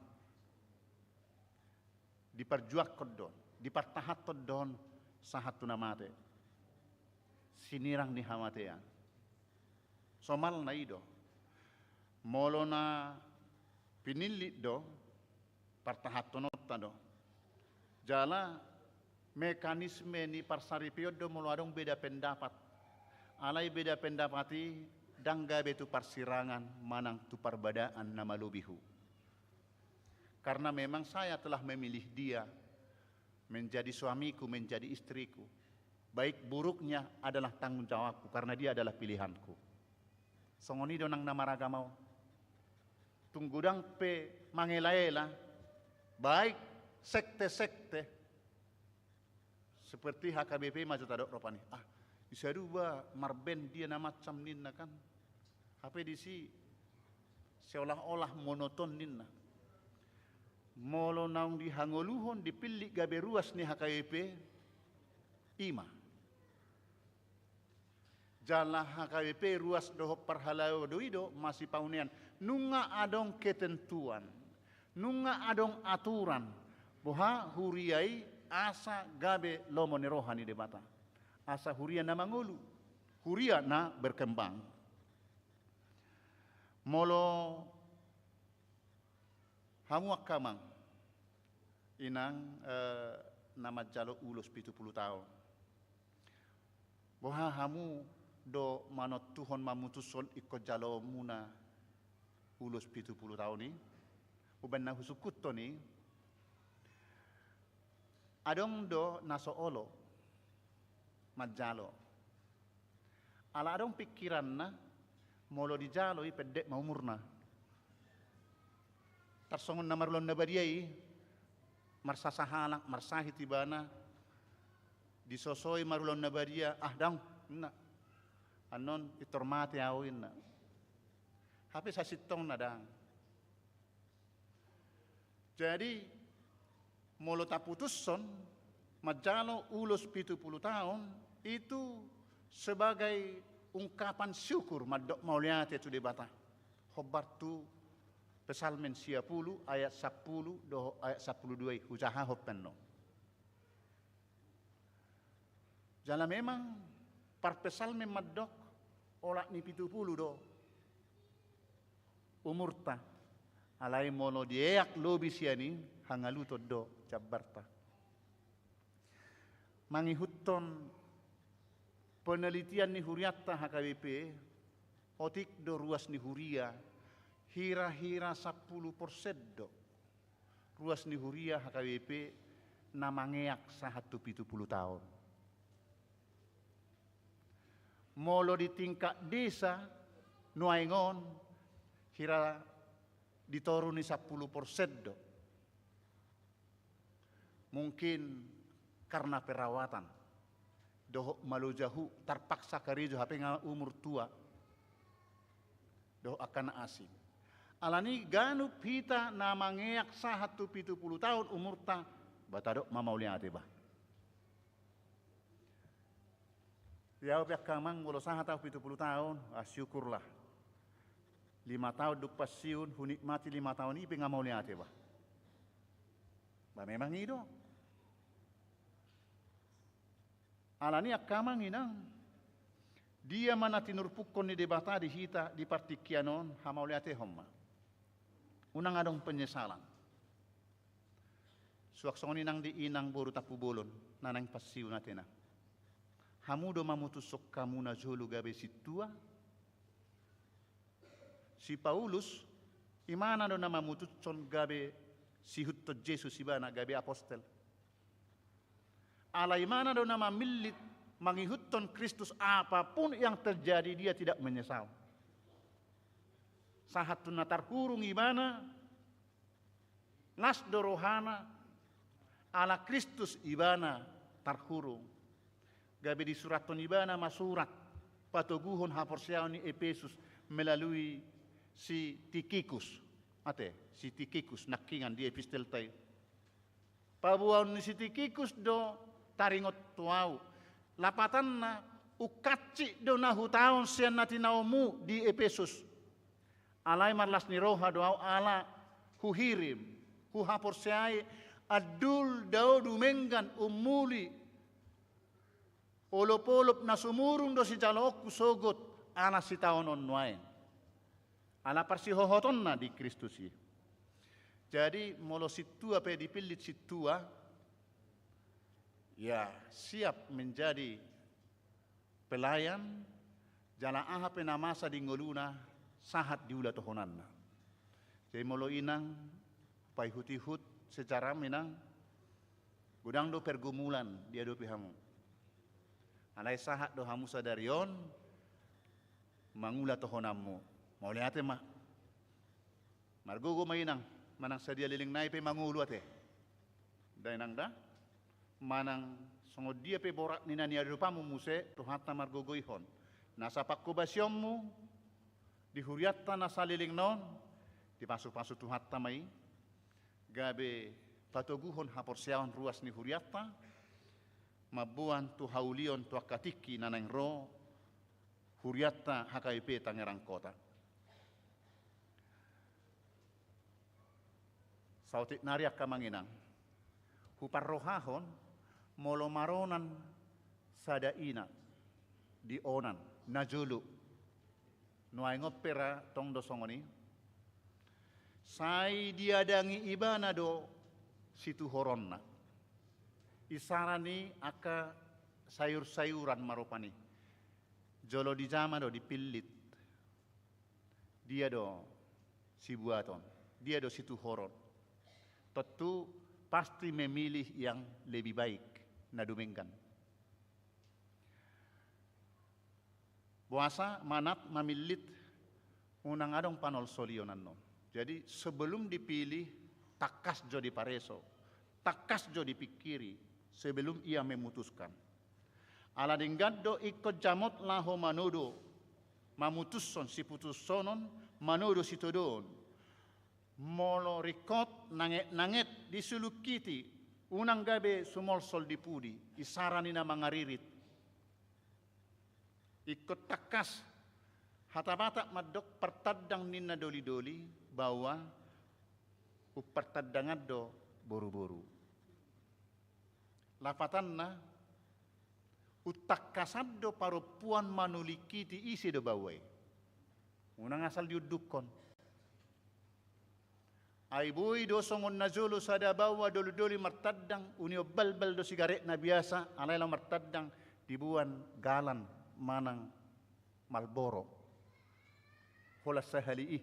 Diparjuangkon do, dipartahanhon do on sahat tu na mate. Sinirang ni hamatean. Somalna i do. Molo na pinillit do, partahanhononta do. Jala mekanisme ni parsaripeon do molo adong beda pendapat. Alai beda pendapat i ndang gabe tu parsirangan manang tu parbadaan na malobihu. Karena memang saya telah memilih dia menjadi suamiku, menjadi istriku. Baik buruknya adalah tanggung jawabku, karena dia adalah pilihanku. Songon i do nang na maragama on. Tung godang pe mangelaela, baik sekte-sekte, seperti H K B P ma jo tadok rupani. Ah, i saduba marband dia na macam ninna kan. Hape disi seolah-olah monoton ninna. Molo naung dihangoluhon, dipillit gabe ruas ni H K B P, i ma. Jala H K B P ruas dohot parhalado i do masipaunean. Nunga adong ketentuan, nunga adong aturan, boha huria i asa gabe lomo ni roha ni Debata. Asa huria na mangolu, huria na berkembang. Molo hamu angka amang inang, eh, na manjalo ulos pitu pulu taon, boha hamu do manontuhon, mamutushon ingkon jaloonmuna ulos pitu pulu taon i? Umbaen na husungkunhon i, adong do na so olo manjalo. Ala adong pikiranna, molo dijalo i pendek ma umurna. Tarsongon na marulaon na badia i, marsasahalak, marsahit ibana, disosoi marulaon na badia, ah daong, ninna. Annon pintor mate au, ninna. Hape sasintongna daong. Jadi, molo taputushon manjalo ulos pitu pulu taon, itu sebagai ungkapan syukur, mandok mauliate tu Debata. Hombar tu Psalmen sia pulu ayat sampulu dohot ayat sampulu dua i, hujahahon pe annon. Jala memang parpsalmen mandok olat ni pitu pulu do umurta. Alai molo dieak lobi sian i, hangaluton do jambarta. Mangihuthon penelitian ni hurianta H K B P, otik do ruas ni huria, hira-hira sampulu porsen do ruas ni huria H K B P na mangeak sahat tu pitu pulu taon. Molo di tingkat desa nuaeng on, hira di toru ni sampulu porsen do. Mungkin karena perawatan dohot malo jahu, tarpaksa karejo hape nga umur tua dohot angka na asing. Alani ganup hita na mangeak sahat tu pitu pulu taon umurta, ba tadok ma mauliate ba. Di au pe angka amang, molo sahat au pitu pulu taon, ah syukurlah. Lima taon dung pensiun, hunikmati lima taon i pe nga mauliate ba. Ba memang i do. Alani angka amang inang, dia ma na tinurpukkon ni Debata di hita di partingkian on, hamauliatehon ma. Unang adong penyesalan. Suang songon i nang di inang boru Tampubolon na naeng pensiun atena. Hamu do mamutushon hamu na jolo gabe sintua? Si Paulus Ibana do na mamutushon gabe siihuthon Jesus ibana gabe apostel. Ala ibana do na mamillit mangihuthon Kristus, apapun yang terjadi dia tidak menyesal. Sahat tu na tarhurung ibana, las do rohana, ala Kristus ibana tarhurung. Gabe disurathon ibana ma surat patoguhon haporseaon ni Epesus melalui si Tikikus. Ate, si Tikikus nangkiningan di epistelta i. Paboaon ni si Tikikus do taringot tu ahu. Lapatanna, ungkap do na hutaon sian na tinaonmu di Epesus. Alai marlas ni roha do ahu ala huhirim, huhaporseai andul dao dumenggan ummuli. Olopolop na sumurung do sijaloonku sogot ala sitaonon nuaeng. Ala parsihohotonna di Kristus i. Jadi molo sintua pe dipillit sintua, ya, siap menjadi pelayan, jala aha pe na masa di ngoluna sahat diulahonanna. Jadi molo inang paihutihut sejarahmu inang, godang do pergumulan diadopi hamu. Alai sahat do hamu sadari on mangulahonanmu. Mauliate ma. Margogo ma inang, manang sadia leleng nai pe mangolu ate. Da inang da, manang songon dia pe borat ni na niadopanmu muse, Tuhanta margogoihon. Nasa panghobasionmu di hurianta na saleleng na on, dipasupasu Tuhanta ma i, gabe patoguhon haporseaon ruas ni hurianta, mamboan tu haulion tu angka tingki na naeng ro, hurianta H K B P Tangerang Kota. Saotik nari angka amang inang, huparrohahon molo maronan sada ina di onan, najolo. Nuaeng on pe ra tong do songon i. Sai diadangi ibana do situhoronna. Isara ni angka sayur-sayuran ma rupani. Jolo dijama do dipillit. Dia do sibuaton, dia do situhoron. Tentu pasti memilih yang lebih baik, na dumenggan. Boasa manat mamillit, unang adong panolsolion annon. Jadi sebelum dipilih, tangkas jo dipareso, tangkas jo dipingkiri sebelum ia memutuskan. Ala denggan do ingkon jamot laho manodo, mamutushon siputushonon, manodo sitodoon. Molo ringkot nanget-nanget disulungkiti, unang gabe sumolsol di pudi, isara ni na mangaririt. Ingkon tangkas, hata Batak mandok partandang ninna doli-doli, bahwa umpartandangan do boru-boru. Lapatanna, umtangkasan do parompuan manulingkiti ise do bahwa i. Unang asal diundukkon. Ai boi do songon na jolo sada bahwa doli-doli martandang, union balbal do sigaretna biasa, alai laho martandang diboan galan manang Marlboro. Holan sahali i.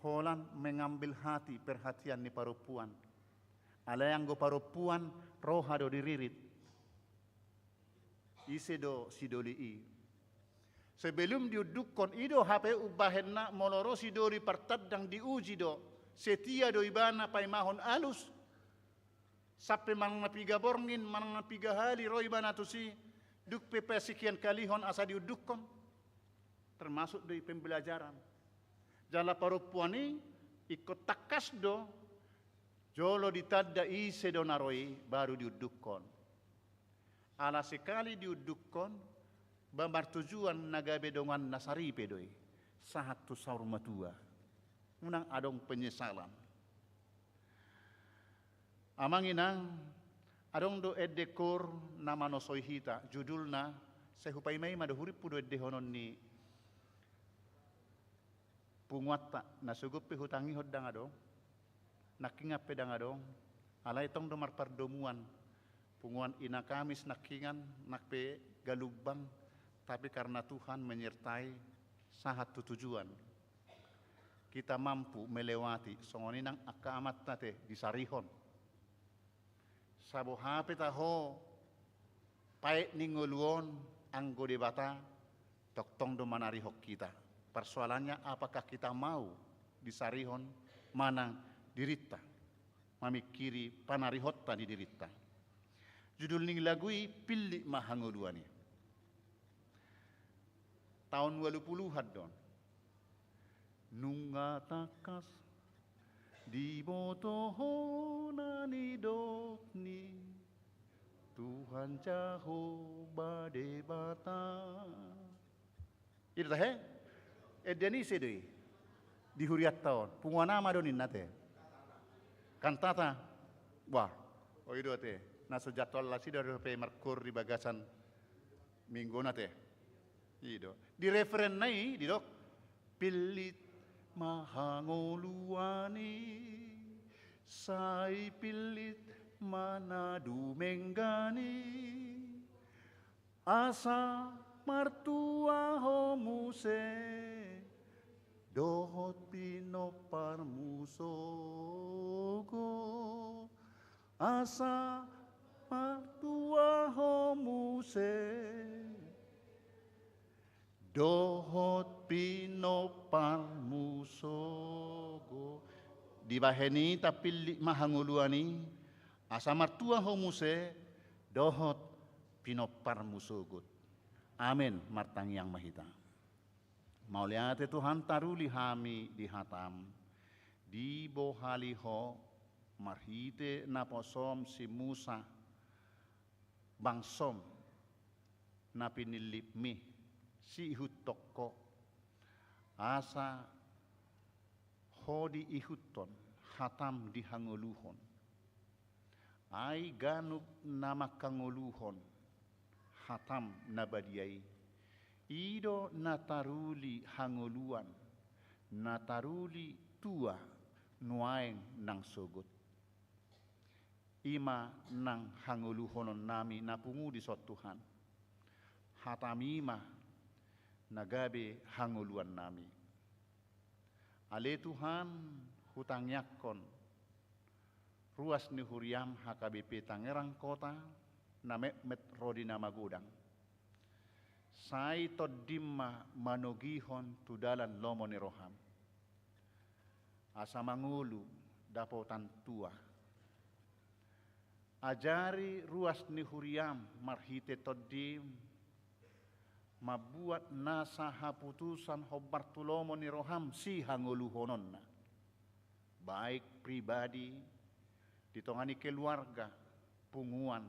Holan mengambil hati perhatian ni parompuan. Alai anggo parompuan roha do diririt. Ise do si doli i. Sebelum diundukkon i do hape umbahenna molo ro si doli partandang diuji do. Setia do ibana paimahon alus. Sampe manang na piga borngin, manang na piga hali ro ibana tusi, dung pe pasekian kalihon asa diundukkon. Termasuk do i pembelajaran. Jala parompuan i ingkon tangkas do, jolo ditanda ise do na ro i, baru diundukkon. Ala sekali diundukkon, ba martujuan na gabe dongan na saripe do i, sahat tu saur matua. Unang adong penyesalan. Amang inang, adong do ende koor na manosoi hita, judulna, sai hupaima-ima do, hurimpu do endehonon ni punguanta, na sogot pe hutangihon ndang adong, nangkiningan pe ndang adong, alai tong do marpardomuan, punguan Ina Kamis nangkiningan, nang pe Galumbang, tapi karena Tuhan menyertai sahat tu tujuan. Kita mampu melewati, songon i nang angka amanta ate, disarihon. Sabo hape taho, paet ni ngolu on, anggo Debata tongtong do manarihon hita. Persoalannya, apakah kita mau disarihon manang dirinta, mamingkiri panarihonta ni dirinta. Judul ni lagu i, Pillit ma hangoluan i. Taon ualu puluhan do on. Nunga tangkas diboto ho na nidok ni Tuhan Jahowa Debata. I do tahe? Ende ni ise do i? Di hurianta on. Punguan ama do ninna ate. Kantata. Wah, o i do ate. Na so jadwal nasida dope markoor di bagasan minggu on ate. I do. Di refrenna i didok, pillit ma hangoluan i, sai pillit ma na dumenggan i. Asa martua ho muse, dohot pinomparmu sogot. Asa martua ho muse, dohot pinomparmu sogot. Dibahen i tapillit ma hangoluan i, asa martua ho muse, dohot pinomparmu sogot. Amen. Martangiang ma hita. Mauliate Tuhan, taruli hami di hatam, dibohali ho marhite naposom si Musa, bangsom na pinillitmi, siihuthon ho, asa ho diihuthon, hatam dihangoluhon. Ai ganup na manghangoluhon hatam na badia i, i do na taruli hangoluan, na taruli tua nuaeng nang sogot. I ma nang hangoluhononnami na pungu dison Tuhan. Hatami ma na gabe hangoluannami. Ale Tuhan, hutangiangkon ruas ni huriam H K B P Tangerang Kota, na metmet ro di na magodang. Sai tondim ma manogihon tu dalan lomo ni roham. Asa mangolu dapotan tua. Ajari ruas ni huriam marhite tondim, mambuat nasa haputusan hombar tu lomo ni roham sihangoluhononna. Baik pribadi, di tonga ni keluarga, punguan,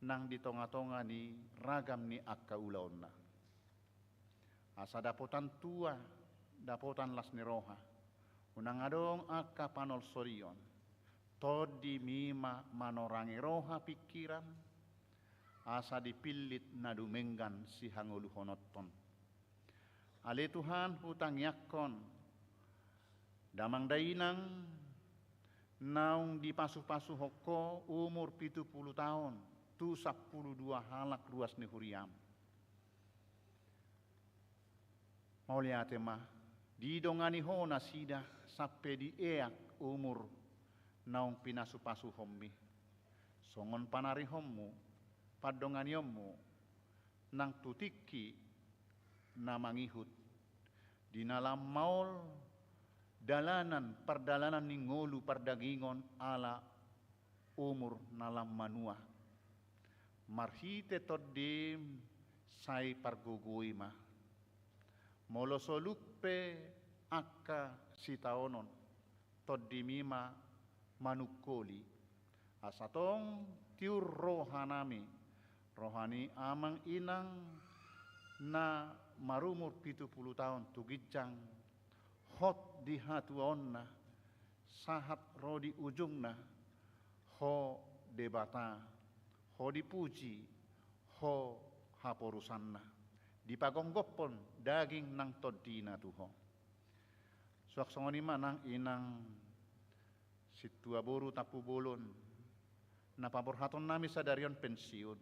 nang di tonga-tonga ni ragam ni angka ulaonna. Asa dapotan tua, dapotan las ni roha. Unang adong angka panolsolion. Tondimi ma manorangi roha pingkiran, asa dipillit na dumenggan sihangoluhononton. Ale Tuhan, hutangiangkon damang dainang naung dipasupasuhon ho umur pitu pulu taon tu sampulu dua halak ruas ni huriam. Mauliate ma, didongani ho nasida sampe dieak umur naung pinasupasuhonmi. Songon panarihonmu, pandonganionmu, nang tu tingki na mangihut, di na lam maol dalanan, pardalanan ni ngolu pardagingon ala umur na lam manua. Marhite tondim sai pargogoi ma. Molo soluk pe angka sitaonon, tondimi ma manungkoli. Asa tong tiur rohanami, roha ni amang inang na marumur pitu pulu taon tu ginjang, hot di hatuaonna, sahat ro di ujungna, ho Debata, ho dipuji, ho haporusanna. Dipagomgophon daging nang tondina tu ho. Suang songon i ma nang inang sintua boru Tampubolon, na paborhatonnami sadari on pensiun.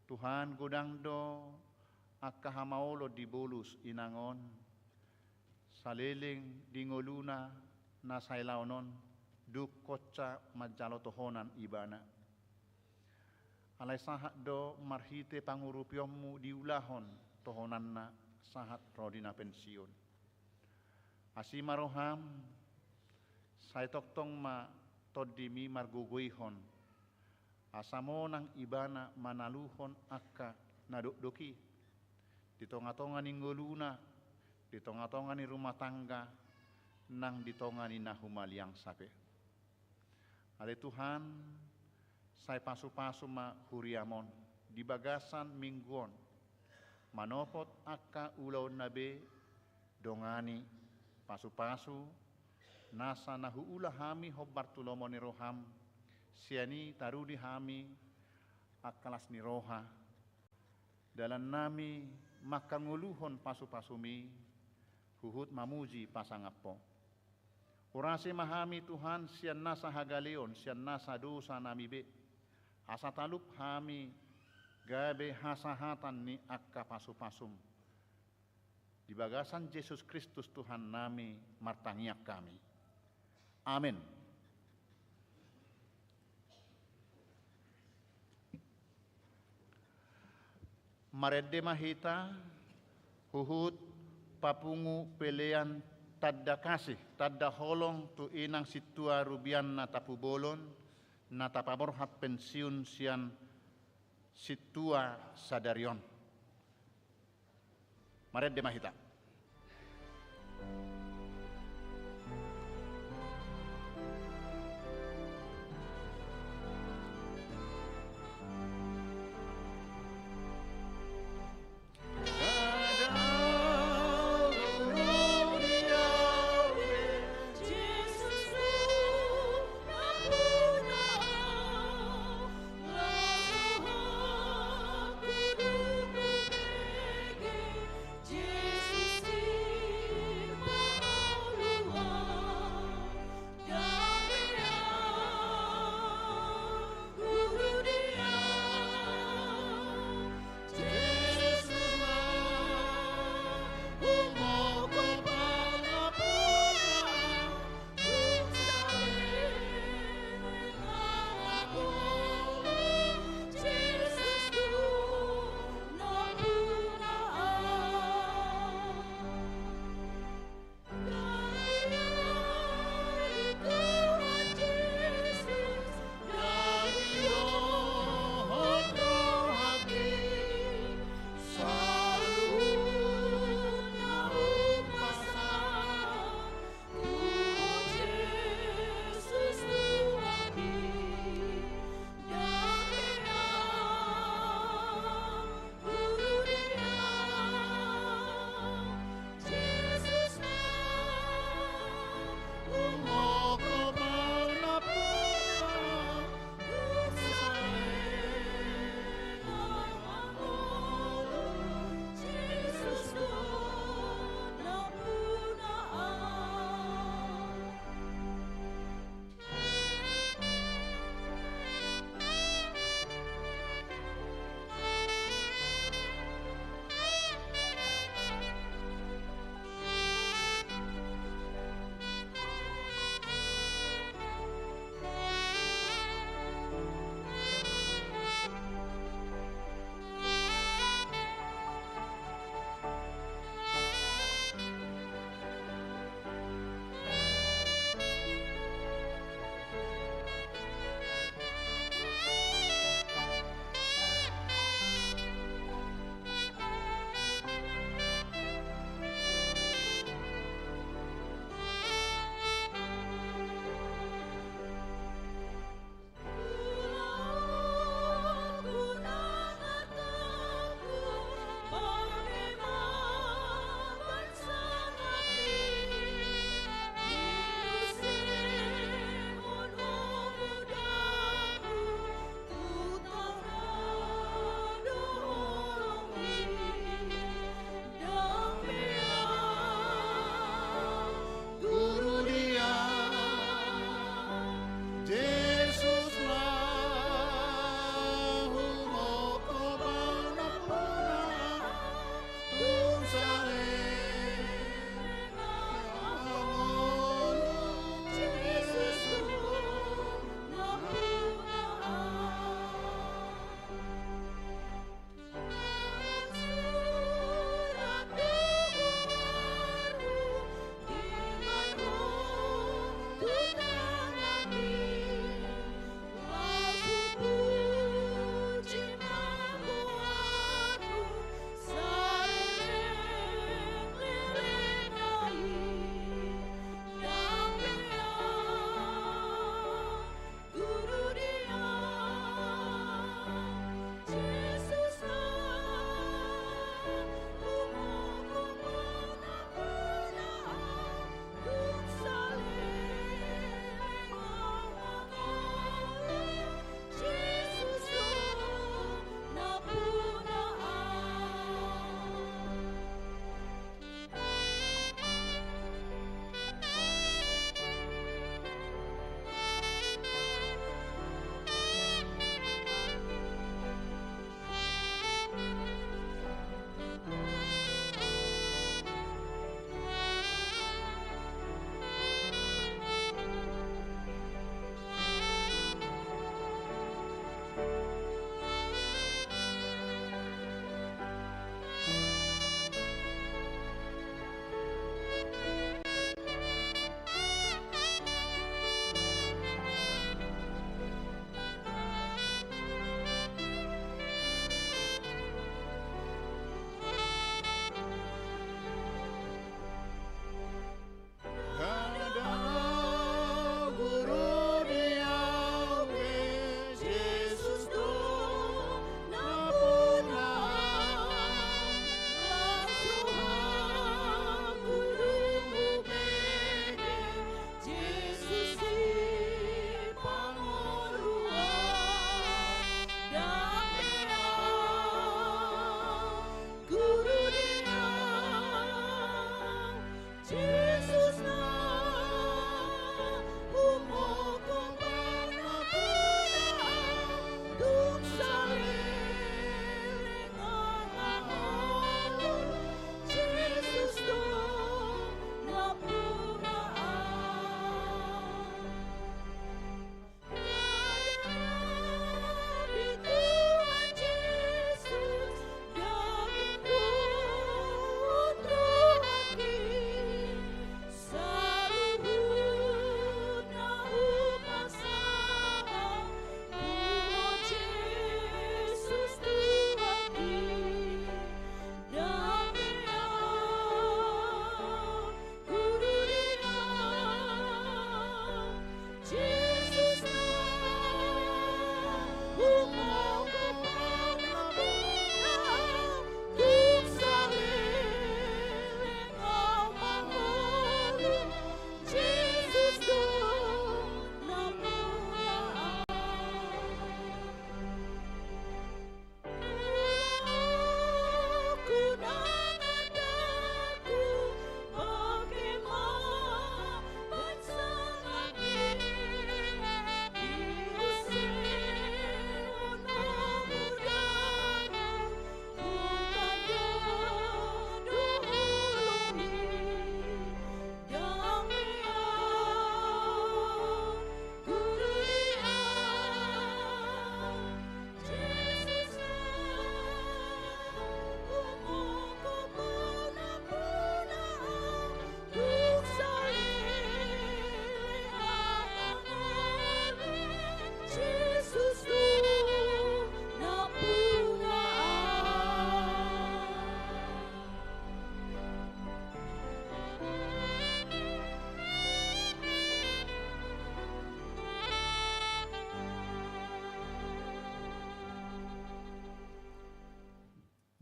Tuhan, godang do angka hamaolon dibolus inang on. Saleleng di ngoluna na sai laon on, dung honsa manjalo tohonan ibana. Alai sahat do marhite pangurupionmu diulahon tohonanna sahat ro di na pensiun. Asi ma roham, sai tongtong ma tondimi margogoihon, asa monang ibana manaluhon angka na dokdok i, di tongatonga ni ngoluna, di tongatonga ni rumah tangga, nang di tonga ni na humaliang sape. Ale Tuhan, sai pasupasu ma huriam on di bagasan minggu on, manopot angka ulaonna be, dongani, pasupasu, nasa na huula hami hombar tu lomo ni roham, sian i taruli hami angka las ni roha, dalannami mangkangoluhon pasupasumi, huhut mamuji pasangap Ho. Urasi ma hami Tuhan sian nasa hagaleon, sian nasa dosanami be, asa talup hami gabe hasahatan ni angka pasupasum. Di bagasan Jesus Kristus Tuhannami martangiang hami. Amen. Marende ma hita, huhut papungu pelean tanda kasih, tanda holong tu inang sintua Rubiana Tampubolon, na tapaborhat pensiun sian sintua sadari on. Marende ma hita.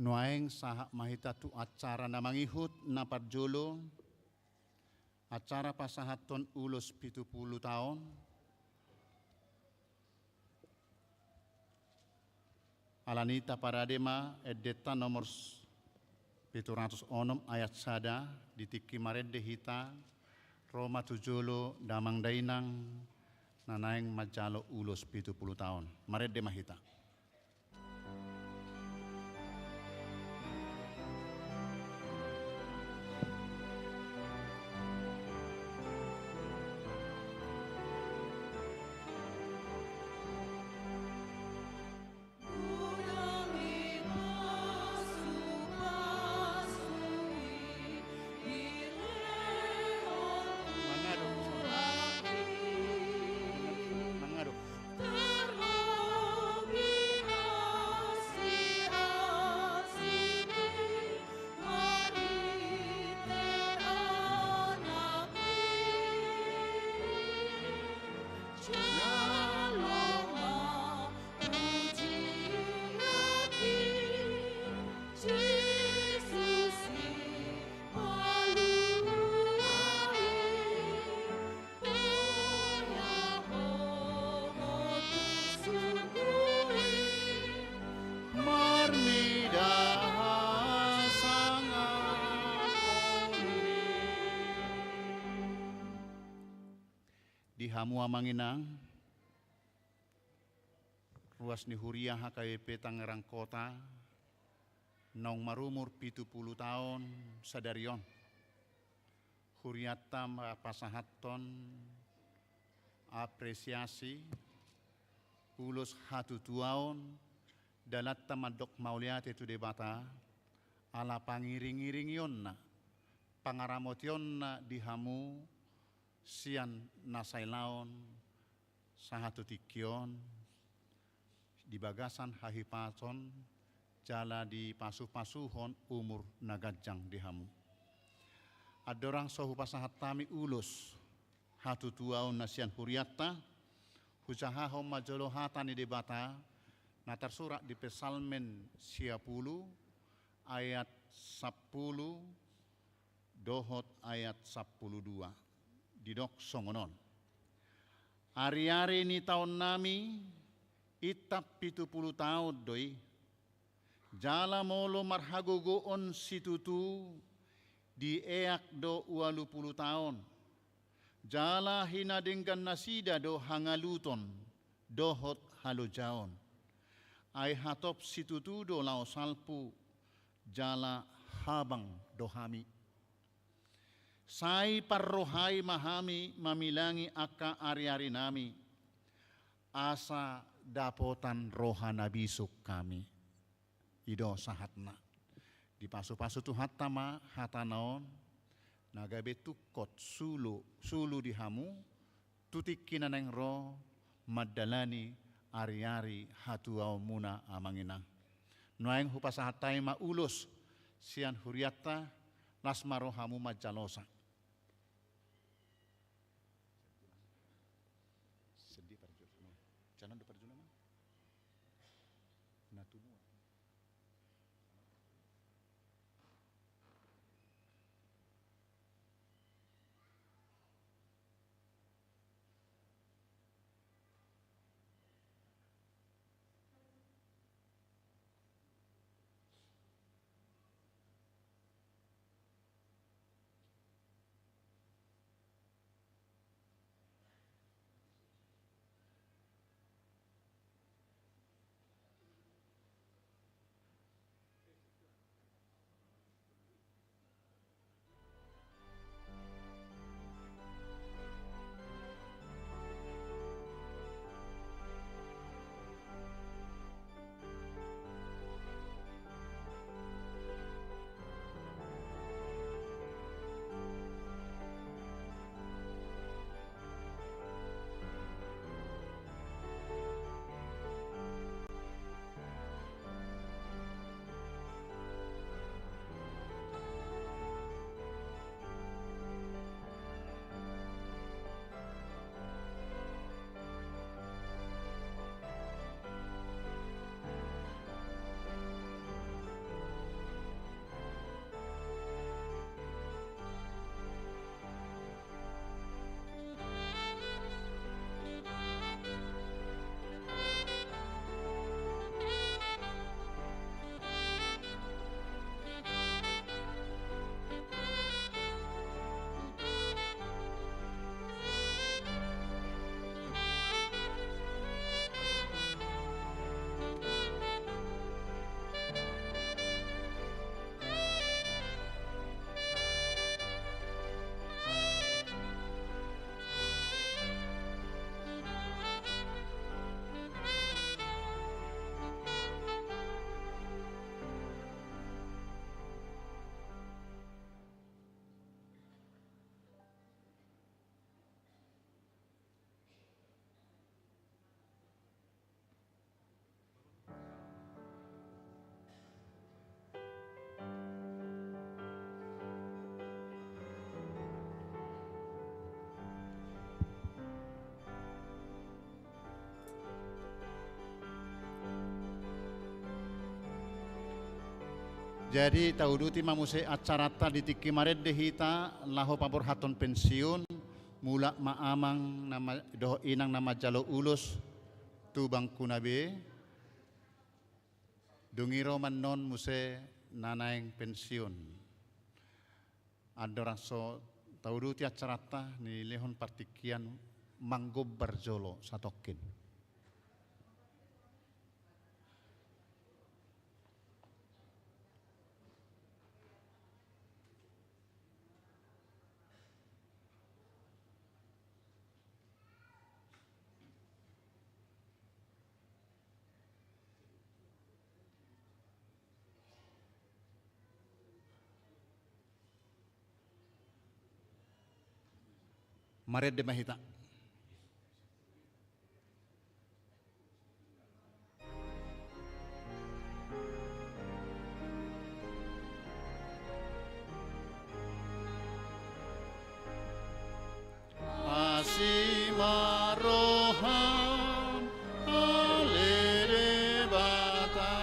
Nuaeng sahat ma hita tu acara na mangihut na parjolo, acara pasahathon ulos pitu pulu taon. Alani i taparade ma endenta nomor s-, pitu ratus onom ayat sada, di tingki marende hita, ro ma tu jolo damang dainang na naeng manjalo ulos pitu pulu taon. Marende ma hita. Marnida hasangapon i. Di hamu amang inang, ruas ni huria H K B P Tangerang Kota, naung marumur pitu pulu taon sadari on. Hurianta ma pasahathon apresiasi, ulos hatutuaon, dalanta mandok mauliate tu Debata, ala pangiringiringionna, pangaramotionna di hamu, sian na sailaon, sahat tu tingki on, di bagasan hahipason, jala dipasupasuhon umur na ganjang di hamu. Andorang so hupasahat hami ulos hatutuaon na sian hurianta, hujahahon ma jolo hata ni Debata, na tarsurat di Psalmen sia pulu, ayat sampulu, dohot ayat sampulu dua. Didok songon on. Ariari ni taonnami, intap pitu pulu taon do i. Jala molo marhagogoon situtu, dieak do ualu pulu taon. Jala hinadenggan nasida do hangaluton, dohot halojaon. Ai hatop situtu do laho salpu, jala habang do hami. Sai parrohai ma hami mamilangi angka ariarinami, asa dapotan roha na bisuk hami. I do sahatna. Dipasupasu Tuhanta ma hatana on, na gabe tungkot sulu, sulu di hamu, tu tingki na naeng ro mandalani ariari hatuaonmuna amang inang. Nuaeng hupasahat hami ma ulos sian hurianta, las ma rohamu manjalosa. Jadi, tauduti ma muse acaranta di tingki marende hita laho paborhathon pensiun, mulak ma amang na ma-, dohot inang na manjalo ulos tu bangkuna be, dung i ro ma annon muse na naeng pensiun. Andorang so tauduti acaranta, nilehon partingkian manggombar jolo satongkin. Marende ma hita. Asi ma roham, ale Debata.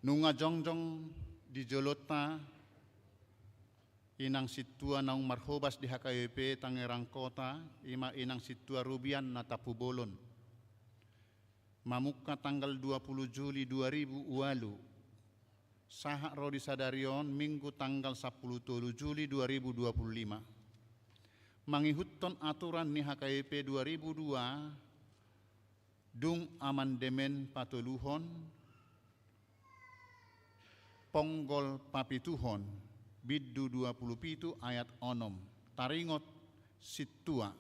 Nunga jongjong di jolonta inang sintua naung marhobas di H K B P Tangerang Kota, i ma inang sintua Rubian na Tampubolon. Mamungka tanggal dua puluh Juli dua ribu ualu, sahat ro di sadari on Minggu tanggal sampulu tolu Juli dua ribu dua puluh lima. Mangihuthon aturan ni H K B P dua ribu dua, dung amandemen patoluhon, ponggol papituhon, bindu dua puluh pitu ayat onom. Taringot sintua,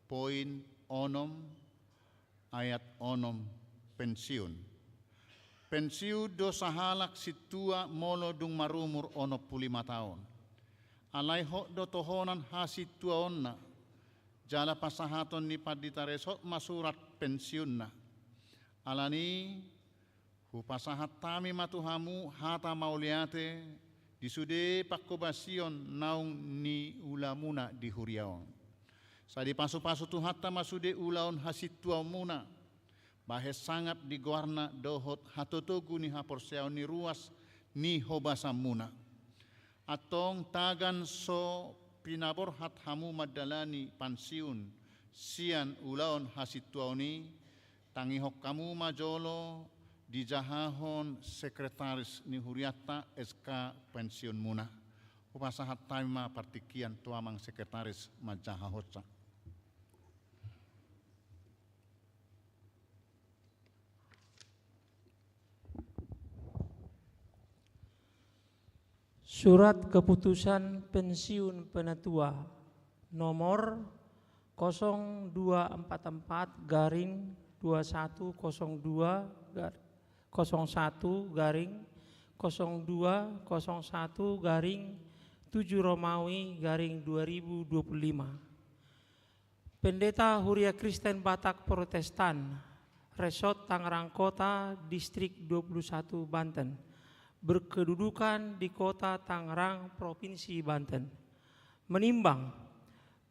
poin onom ayat onom, pensiun. Pensiun do sahalak sintua molo dung marumur onom pulu lima taon. Alai hot do tohonan hasintuaonna, jala pasahaton ni pandita resort ma surat pensiunna. Alani, hupasahat hami ma tu hamu hata mauliate di sude panghobasion naung niulamuna di huria on. Sai dipasupasu Tuhanta ma sude ulaon hasintuaonmuna, bahen sangap di goarna dohot hatotogu ni haporseaon ni ruas ni hobasanmuna. Antong tagan so pinaborhat hamu mandalani pensiun sian ulaon hasintuaon i, tangihon hamu ma jolo dijahahon sekretaris ni hurianta S K pensiunmuna. Hupasahat hami ma partingkian tu amang sekretaris manjahahonsa. Surat keputusan pensiun penatua nomor kosong dua empat empat garing dua satu kosong dua gar-, kosong satu garing kosong dua kosong satu garing tujuh Romawi garing dua ribu dua puluh lima. Pendeta Huria Kristen Batak Protestan, Resort Tangerang Kota, Distrik dua puluh satu Banten, berkedudukan di Kota Tangerang, Provinsi Banten, menimbang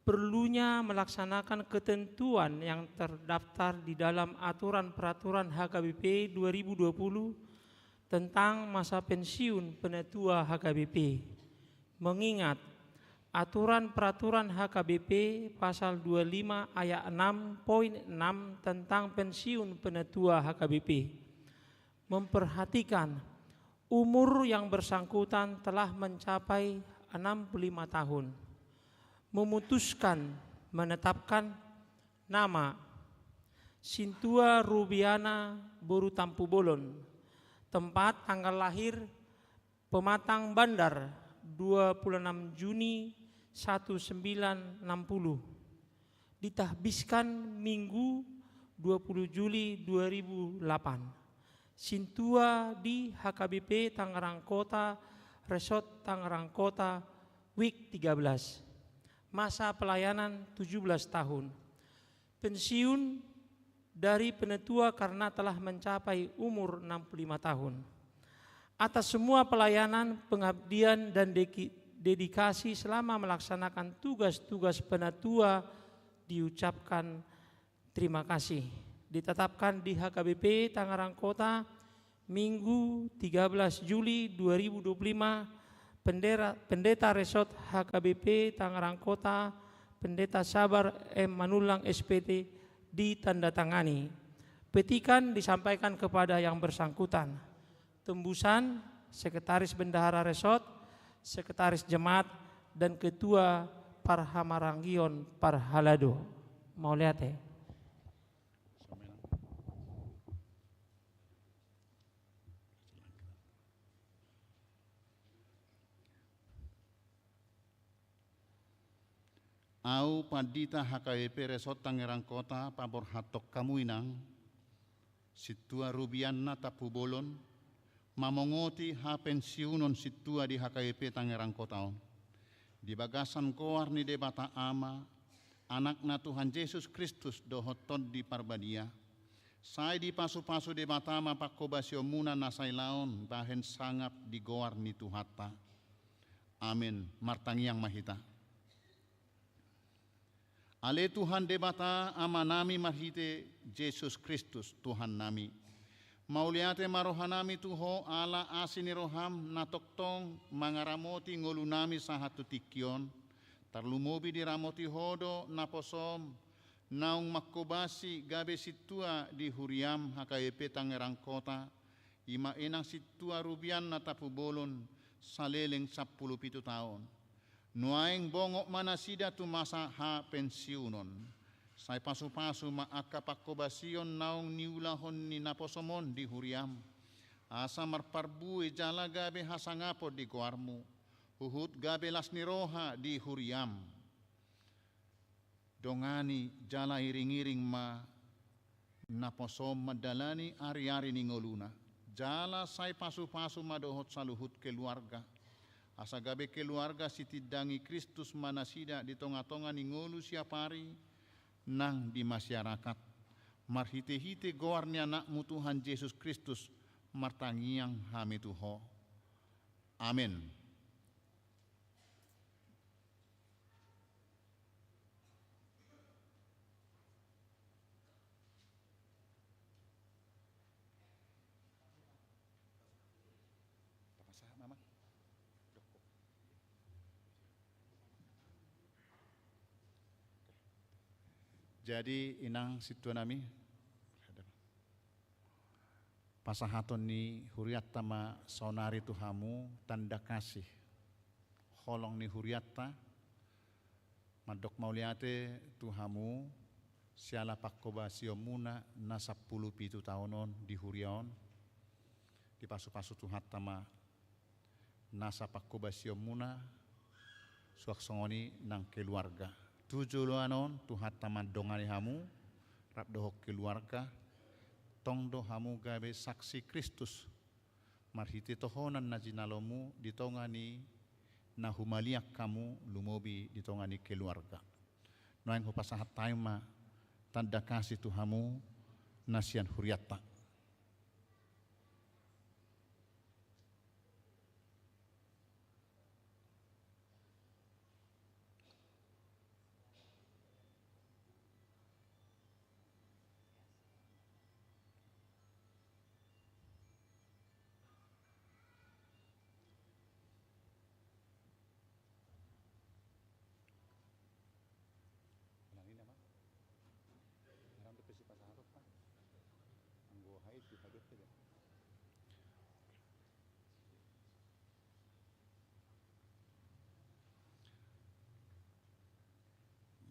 perlunya melaksanakan ketentuan yang terdaftar di dalam Aturan Peraturan H K B P dua ribu dua puluh tentang masa pensiun penatua H K B P. Mengingat aturan peraturan H K B P pasal dua lima ayat enam poin enam tentang pensiun penatua H K B P, memperhatikan umur yang bersangkutan telah mencapai enam puluh lima tahun, memutuskan menetapkan nama Sintua Rubiana boru Tampubolon, tempat tanggal lahir Pematang Bandar, dua puluh enam Juni seribu sembilan ratus enam puluh. Ditahbiskan Minggu dua puluh Juli dua ribu delapan. Sintua di H K B P Tangerang Kota, Resort Tangerang Kota, Wik tiga belas. Masa pelayanan tujuh belas tahun. Pensiun dari penatua karena telah mencapai umur enam puluh lima tahun. Atas semua pelayanan, pengabdian, dan deki-, dedikasi selama melaksanakan tugas-tugas penatua diucapkan terima kasih. Ditetapkan di H K B P Tangerang Kota, Minggu tiga belas Juli dua ribu dua puluh lima, Pendera-, Pendeta Resort H K B P Tangerang Kota, Pendeta Sabar M Manullang S P T, ditandatangani. Petikan disampaikan kepada yang bersangkutan. Tembusan, Sekretaris Bendahara Resort, Sekretaris Jemaat, dan Ketua Parhamaranggion Parhalado. Mauliate. Au pandita H K B P Resort Tangerang Kota paborhathon hamu inang, sintua Rubianna Tampubolon, mamongoti hapensiunon sintua di H K B P Tangerang Kota on. Di bagasan goar ni Debata Ama, Anakna Tuhan Jesus Kristus dohot Tondi Parbadia, sai dipasupasu Debata ma pangkobasionmuna na sailaon bahen sangap di goar ni Tuhanta. Amen. Martangiang ma hita. Ale Tuhan Debata, Amanami marhite Jesus Kristus, Tuhannami. Mauliate ma rohanami tu Ho, ala asi ni roham, na tongtong mangaramoti ngolunami sahat tu tingki on. Tarlumobi diramoti Ho do naposom, naung mangkobasi gabe sintua di huriam H K B P Tangerang Kota, i ma inang sintua Rubianna Tampubolon, saleleng sampulu pitu taon. Nuaeng bongot ma nasida tu masa hapensiunon. Sai pasupasu ma angka pangkobasion naung niulahon ni naposom on di huriam. Asa marparbue jala gabe hasangapon di goarmu. Huhut gabe las ni roha di huriam. Dongani jala iringiring ma naposom mandalani ariari ni ngoluna. Jala sai pasupasu ma dohot saluhut keluarga. Asa gabe keluarga sitindangi Kristus ma nasida di tongatonga ni ngolu siapari nang di masyarakat. Marhitehite goar ni Anakmu Tuhan Jesus Kristus martangiang hami tu Ho. Amen. Jadi inang sintuanami, pasahaton ni hurianta ma saonari tu hamu tanda kasih. Holong ni hurianta, mandok mauliate tu hamu, siala pangkobasionmuna na sampulu pitu taon on di huria on. Dipasupasu Tuhanta ma nasa pangkobasionmuna, suang songon i nang keluarga. Tu joloan on Tuhanta mandongani hamu, rap dohot keluarga, tong do hamu gabe saksi Kristus, marhite tohonan na jinalomu di tonga ni na humaliang hamu lumobi di tonga ni keluarga. Nuaeng hupasahat hami ma tanda kasih tu hamu na sian hurianta.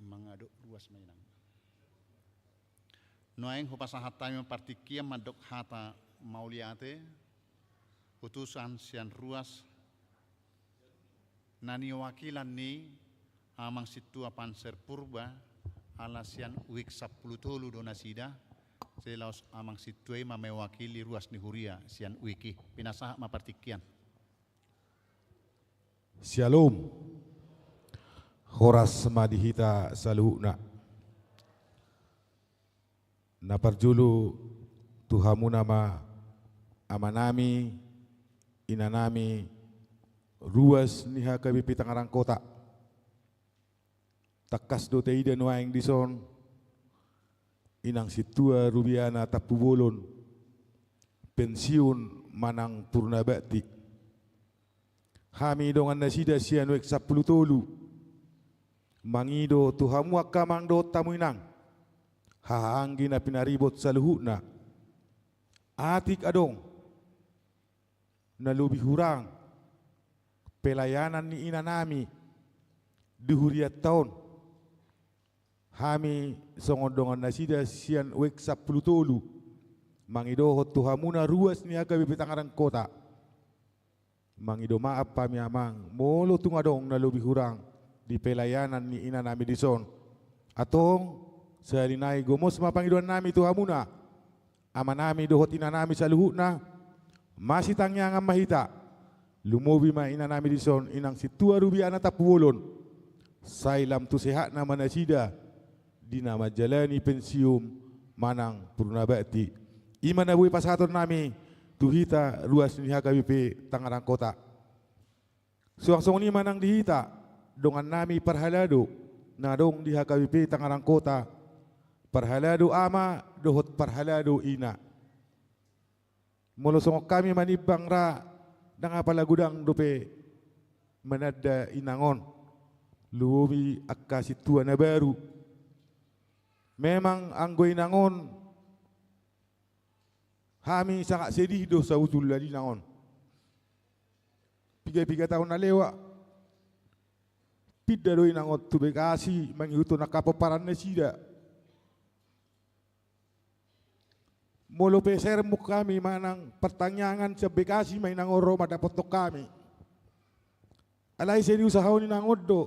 Mangadop ruas ma inang. Nuaeng hupasahat hami ma partingkian mandok hata mauliate, utusan sian ruas na niwakilan ni Amang Sintua Panser Purba, ala sian wik sampulu tolu do nasida, Sai laos amang sintua i ma mewakili ruas ni huria sian wiki. Pinasahat ma partingkian. Syalom. Horas ma di hita saluhutna. Na parjolo tu hamuna ma amanami, inanami, ruas ni H K B P Tangerang Kota. Tangkas do taida nuaeng dison, inang sintua Rubiana Tampubolon, pensiun manang purna bakti. Hami dongan nasida sian wek sampulu tolu, mangido tu hamu angka amang dohot hamu inang, hahaanggi na pinaribot saluhutna. Atik adong na lobi hurang pelayanan ni inanami di hurianta on, hami songon dongan nasida sian wek sampulu tolu mangidohon tu hamuna ruas ni H K B P Tangerang Kota. Mangido maaf hami amang, molo tung adong na lobi hurang di pelayanan ni inanami dison. Antong, sahali nai gomos ma pangidoannami tu hamuna, amanami dohot inanami saluhutna, masitangiangan ma hita. Lumobi ma inanami dison, inang sintua Rubiana Tampubolon, sai lam tu sehatna ma nasida di na manjalani pensiun manang purna bakti. I ma na boi pasahatonnami tu hita ruas ni H K B P Tangerang Kota. Suang songon i ma nang di hita dongannami parhalado na adong di H K B P Tangerang Kota, parhalado ama dohot parhalado ina. Molo songon hami manimbang ra, ndang apala godang dope mananda inang on, lumobi angka sintua na baru. Memang anggo inang on, hami sangat sedih do sabotulna di inang on. Piga-piga taon na lewat, pinda do inang on tu Bekasi mangihuthon angka pomparan nasida. Molo pe sermon hami manang partangiangan sian Bekasi ma inang on ro mandapothon hami. Alai sai diusahahon inang on do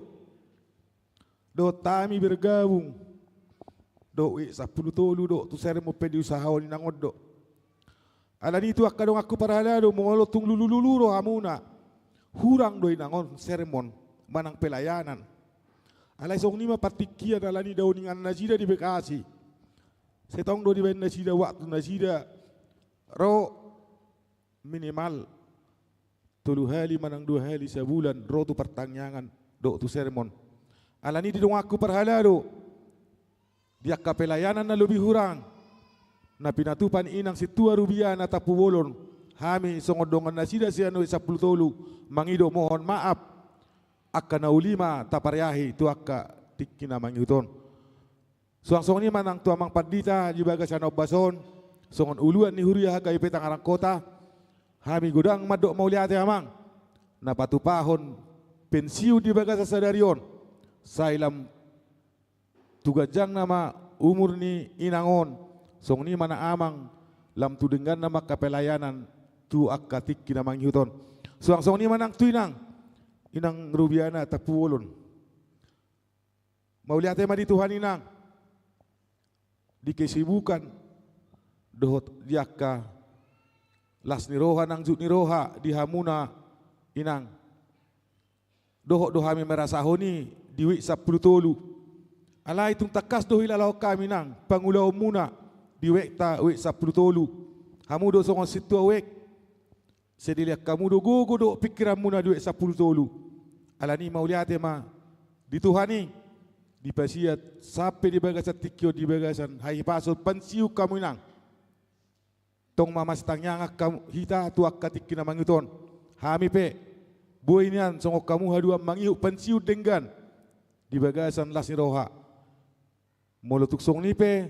dohot hami bergabung dohot wek sampulu tolu do, tu sermon pe diusahahon inang on do. Alani i tu angka donganku parhalado, molo tung lulu-lulu rohamuna, hurang do inang on sermon manang pelayanan. Alai songon i ma partingkian, alani daoningan nasida di Bekasi, sai tong do dibaen nasida waktu nasida ro minimal tolu hali manang dua hali sabulan ro tu partangiangan dohot tu sermon. Alani i di donganku parhalado, di angka pelayanan na lobi hurang na pinatupa ni inang sintua Rubiana Tampubolon, hami songon dongan nasida sian wek sampulu tolu mangido mohon maaf. Angka na uli ma tapareahi tu angka tingki na mangihut on. Suang songon i ma nang tu amang pandita di bagasan ombas on, songon uluan ni huria H K B P Tangerang Kota, hami godang mandok mauliate amang, na patupahon pensiun di bagasan sadari on, sai lam tu ganjangna ma umur ni inang on, songon i ma nang amang, lam tu dengganna ma angka pelayanan tu angka tingki na mangihut on. Suang songon i ma nang tu inang, inang Rubiana Tampubolon. Mauliate ma di Tuhan inang, di kesibukan dohot di angka las ni roha nang jut ni roha di hamuna inang. Dohot do hami marasahon i di wek sampulu tolu. Alai tung tangkas do hilalahon hami nang pangulaonmuna di wekta wek sampulu tolu. Hamu do songon sintua wek, sai dilehon hamu do gogo dohot pingkiranmuna di wek sampulu tolu. Alani i mauliate ma di Tuhan i, dipasiat sampe di bagasan tingki on di bagasan hahipason pensiun hamu inang. Tong ma masitangiangan hamu, hita tu angka tingki na mangihut on. Hami pe boi nian songon hamu haduan mangihut pensiun denggan di bagasan las ni roha. Molo tung songon i pe,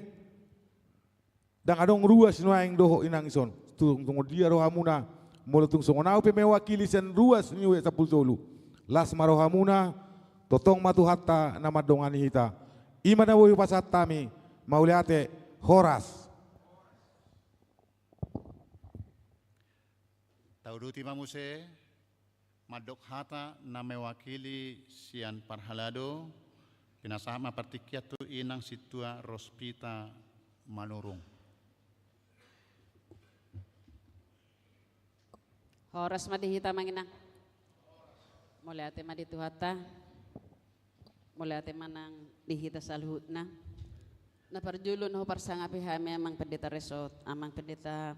ndang adong ruas nuaeng dohot inang dison. Tung songon dia rohamuna, molo tung songon ahu pe mewakili sian ruas ni wek sampulu tolu, las ma rohamuna, tongtong ma Tuhanta na mandongani hita. I ma na boi hupasahat hami, mauliate, horas. Tauduti ma muse, mandok hata na mewakili sian parhalado, pinasahat ma partingkian tu inang sintua Rospita Manurung. Horas ma di hita, Amang Inang. Mauliate ma di Tuhanta. Mauliate ma nang di hita saluhutna. Na parjolo na huparsangapi hami Amang Pendeta Resort, Amang Pendeta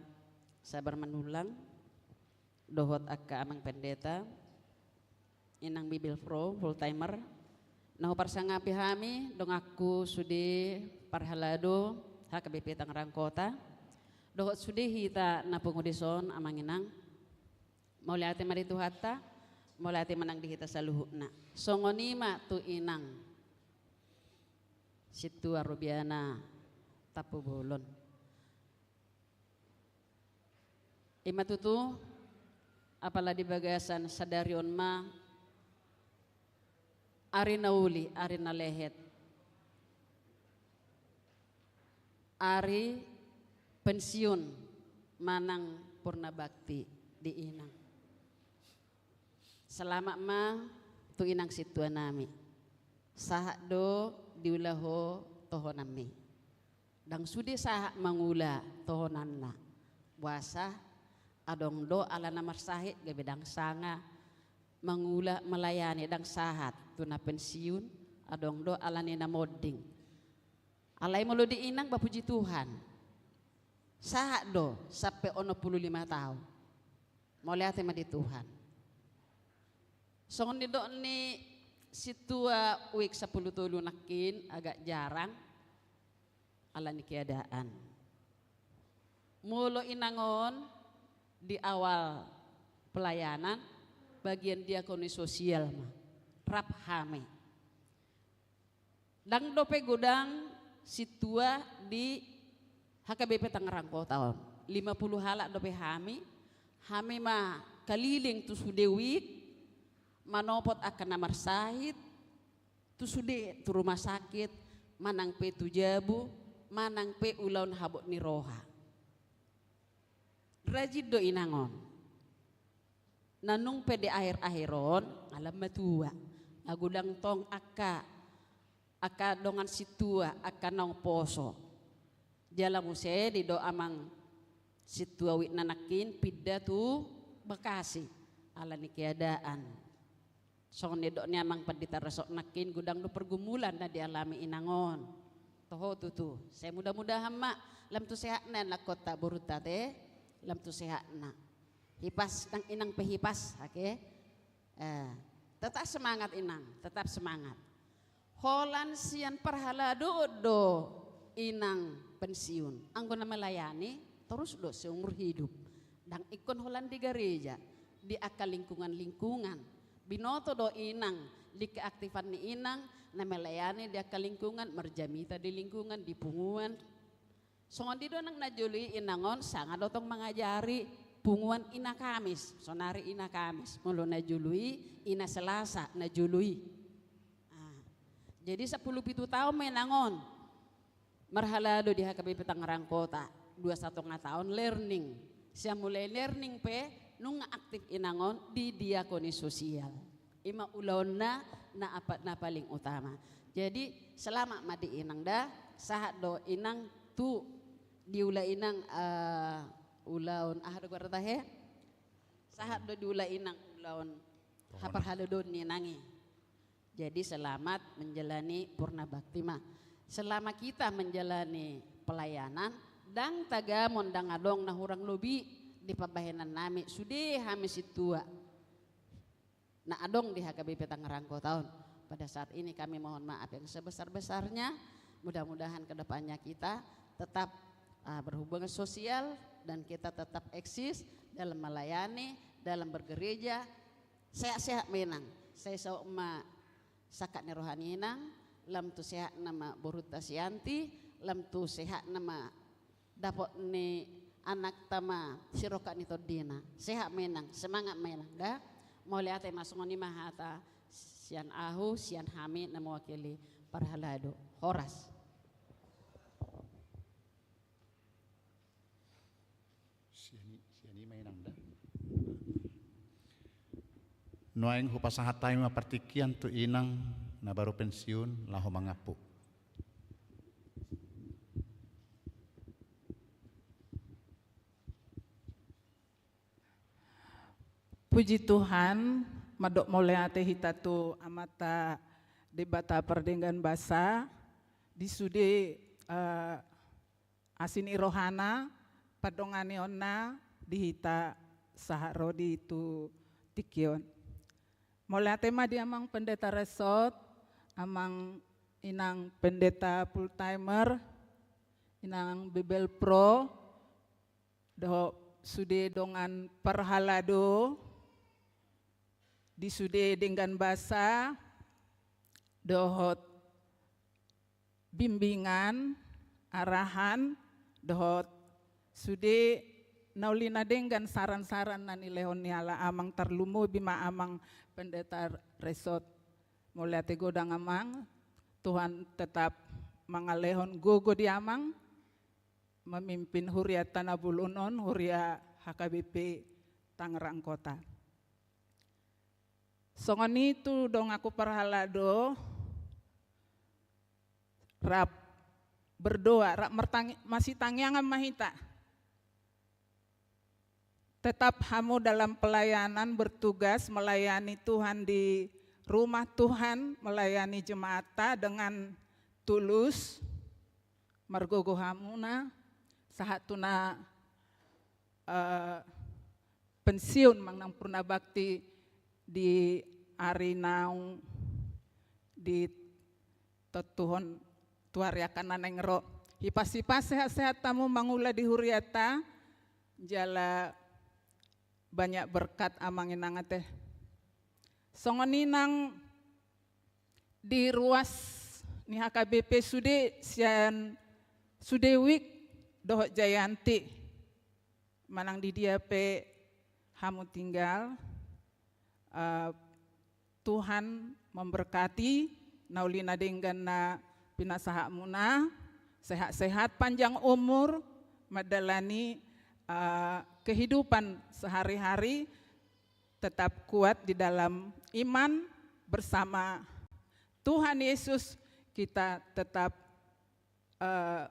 Sabar Manullang, dohot angka Amang Pendeta, Inang Bibelvrouw, full timer. Na huparsangapi hami, donganku sude parhalado H K B P Tangerang Kota, dohot sude hita na pungu dison, Amang Inang. Mauliate ma di Tuhanta, mauliate ma nang di hita saluhutna. Songon i ma tu Inang Sintua Rubiana Tampubolon. I ma tutu, apala di bagasan sadari on ma, ari na uli, ari na lehet, ari pensiun manang purna bakti di Inang. Selamat ma tu Inang Sintua nami. Sahat do diula ho tohonanmi. Ndang sude sahat mangula tohonanna. Boasa adong do ala na marsahit gabe ndang sanga mangula melayani, ndang sahat tu na pensiun, adong do ala ni na monding. Alai molo di Inang ba puji Tuhan, sahat do sampe onom pulu lima taon. Mauliate ma di Tuhan. Songon nidok ni Sintua Wick sampulu tolu nangkin, agak jarang ala ni keadaan. Molo Inang on di awal pelayanan, bagian diakoni sosial ma, rap hami. Ndang dope godang sintua di H K B P Tangerang Kota on. Lima pulu halak dope hami, hami ma kaliling tu sude Wick, manopot angka na marsahit, tu sude tu rumah sakit, manang pe tu jabu, manang pe ulaon habot ni roha. Rajin do Inang on. Na nung pe di akhir-akhir on, ala matua. Nga godang tong angka, angka dongan sintua, angka naung poso. Jala muse didok Amang Sintua Wick na nangkin pinda tu Bekasi. Ala ni keadaan. Songon nidok ni Amang Pendeta Resort nangkin, godang do pergumulan na dialami Inang on. Toho tutu. Sai mudah-mudahan ma lam tu sehatna anakkonta, borunta te, lam tu sehatna. Hipas nang Inang pe hipas, oke. Eh, tetap semangat Inang, tetap semangat. Holan sian parhaladoon do Inang pensiun. Anggo na melayani, torus do seumur hidup. Ndang ingkon holan di gareja, di angka lingkungan-lingkungan. Binoto do Inang, di keaktifan ni Inang, na melayani di angka lingkungan, marjamita di lingkungan, di punguan. Songon dia do nang na jolo i Inang on, sanga do tong mangajari punguan i na Kamis, sonari i na Kamis, molo na jolo i i na Selasa, na jolo i. Ah. Jadi sampulu pitu taon ma Inang on marhalado di H K B P Tangerang Kota, dua satonga taon learning. Sian mulai learning pe nunga aktif Inang on di diakoni sosial. I ma ulaonna na apa, na paling utama. Jadi selamat ma di Inang da, sahat do Inang tu diula Inang, eh, ulaon aha do goarna tahe? Sahat do diula Inang ulaon haparhaladoon ni Inang i. Jadi selamat menjalani purna bakti ma. Selama kita menjalani pelayanan, ndang tagamon, ndang adong na hurang lobi di pambahenan nami, sude hami sintua na adong di H K B P Tangerang Kota on. Pada saat ini kami mohon maaf yang sebesar-besarnya. Mudah-mudahan ke depannya kita tetap, ah, berhubungan sosial dan kita tetap eksis dalam melayani, dalam bergereja. Sehat-sehat ma Inang. Sai saut ma sangkap ni roha ni Inang, lam tu sehatna ma borunta si Yanti, lam tu sehatna ma dapot ni anakta ma sirongkap ni tondina. Sehat ma Inang, semangat ma Inang da. Mauliate ma, songon i ma hata sian ahu, sian hami na mewakili parhalado. Horas. Sian i, sian i ma Inang da. Nuaeng hupasahat hami ma partingkian tu Inang na baru pensiun laho mangampu. Puji Tuhan, mandok mauliate hita tu Amanta Debata pardenggan basa, di sude, eh, asi ni rohana, pandonganionna di hita sahat ro di tu tingki on. Mauliate ma di Amang Pendeta Resot, Amang Inang Pendeta full timer, Inang Bibelvrouw, dohot sude dongan parhalado, di sude denggan basa, dohot bimbingan, arahan, dohot sude na uli na denggan saran-saran na nilehon ni ala Amang, tarlumobi ma Amang Pendeta Resot. Mauliate godang Amang, Tuhan tetap mangalehon gogo di Amang, memimpin hurianta na bolon on, huria H K B P Tangerang Kota. Songon i tu donganku parhalado, rap berdoa, rap mertang-, masitangiangan ma hita. Tetap hamu dalam pelayanan, bertugas melayani Tuhan di rumah Tuhan, melayani jemaatta dengan tulus, margogo hamuna, sahat tu na, eh, pensiun, manang purna bakti di ari naung ditontuhon tu ari angka na naeng ro. Hipas-hipas sehat-sehat hamu mangula di hurianta, jala banyak berkat Amang Inang ate. Songon i nang di ruas ni H K B P sude sian sude Wik dohot Jayanti. Manang di dia pe hamu tinggal, eh, Tuhan memberkati na uli na denggan na pinasahatmuna, sehat-sehat, panjang umur, mandalani, eh, kehidupan sehari-hari, tetap kuat di dalam iman bersama Tuhan Yesus, kita tetap, eh,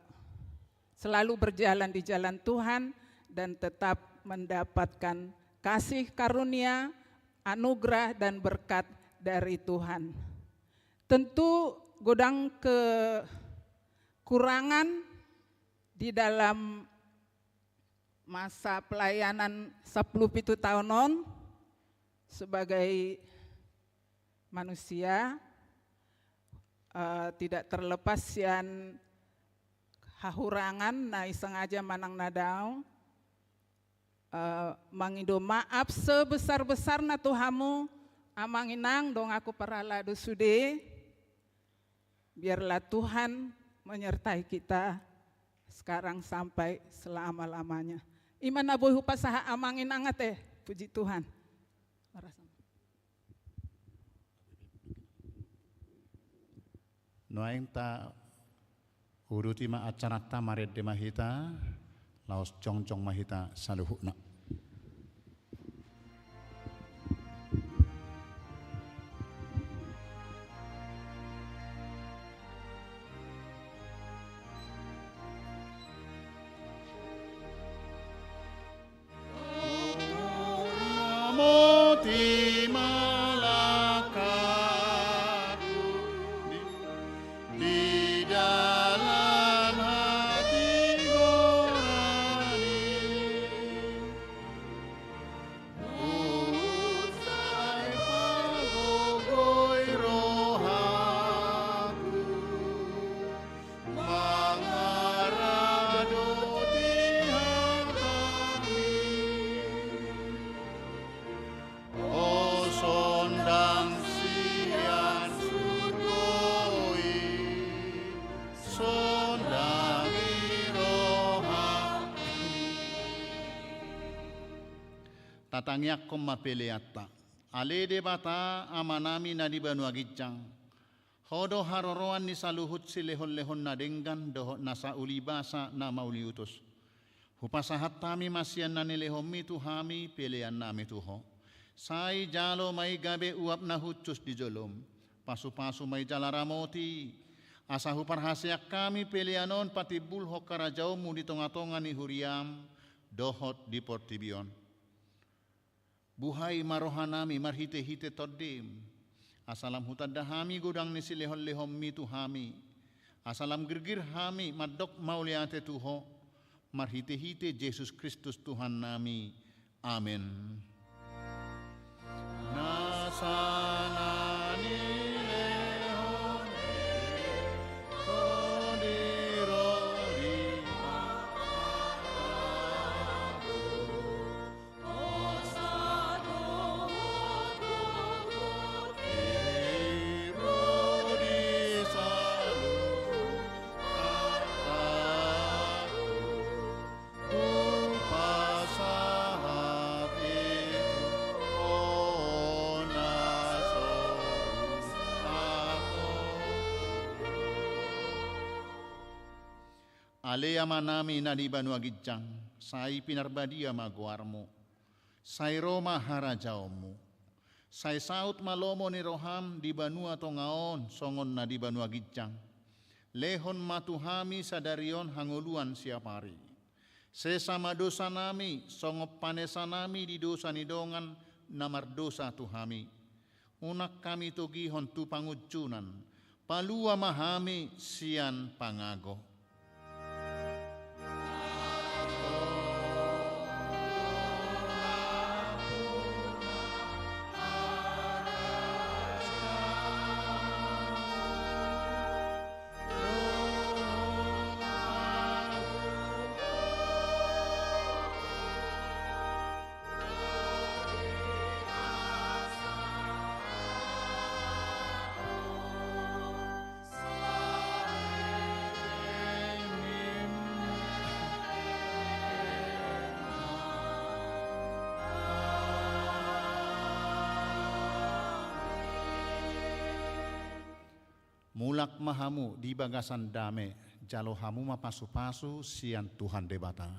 selalu berjalan di jalan Tuhan dan tetap mendapatkan kasih karunia, anugerah dan berkat dari Tuhan. Tentu godang kekurangan di dalam masa pelayanan sampulu pitu taon on sebagai manusia, eh, tidak terlepas sian hahurangan na i sengaja manang na daong, eh, mangido maaf sebesar-besarna tu hamu, Amang Inang, donganku parhalado sude. Biarlah Tuhan menyertai kita sekarang sampai selama-lamanya. I ma na boi hupasahat Amang Inang ate, puji Tuhan. Nuaeng tauduti ma acaranta, marende ma hita, laos jongjong ma hita saluhutna. Tatangiangkon ma peleanta. Ale Debata, Amanami na di banua ginjang, Ho do haroroan ni saluhut silehonlehon na denggan dohot nasa uli basa na mauliutus. Hupasahat hami ma sian na nilehonmi tu hami peleannami tu Ho. Sai jalo ma i gabe uap na hushus di jolom. Pasupasu ma i jala ramoti, asa huparhaseang hami pelean on patimbulhon harajaonmu di tongatonga ni huriam dohot di portibi on. Buhai ma rohanami marhite-hite Tondim, asa lam hutanda hami godang ni silehon-lehonmi tu hami, asa lam girgir hami mandok mauliate tu Ho, marhite-hite Jesus Kristus Tuhannami. Amen. Nasa na nilehon Ho di rorima, Ale Amanami na di banua ginjang, sai pinarbadia ma goarmu. Sai ro ma harajaonmu. Sai saut ma lomo ni roham di banua tonga on songon na di banua ginjang. Lehon ma tu hami sadari on hangoluan siapari. Sesa ma dosanami songon panesanami di dosa ni dongan na mardosa tu hami. Unang hami togihon tu pangunjunan, palua ma hami sian pangago. Mulak ma hamu di bagasan dame, jalo hamu ma pasu-pasu sian Tuhan Debata.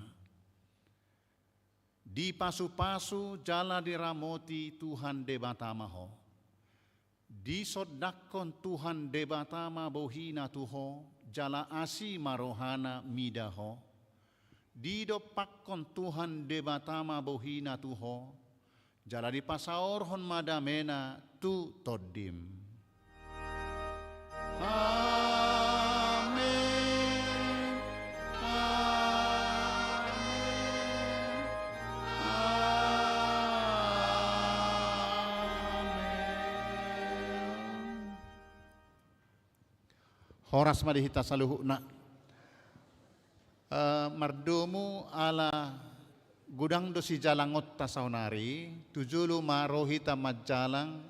Dipasu-pasu jala diramoti Tuhan Debata ma ho. Disondangkon Tuhan Debata ma bohina tu ho, jala asi ma rohana mida ho. Didompakkon Tuhan Debata ma bohina tu ho, jala dipasaorhon ma damena tu tondim. Amen. Amen. Amen. Horas ma di hita saluhutna. Eh, mardomu ala godang do sijalangonta saonari, tu jolo ma ro hita manjalang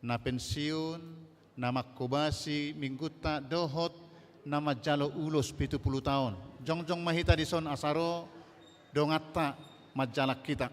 na pensiun, na manghobasi minggunta dohot na manjalo ulos pitu pulu taon. Jongjong ma hita dison asa ro donganta manjalang hita.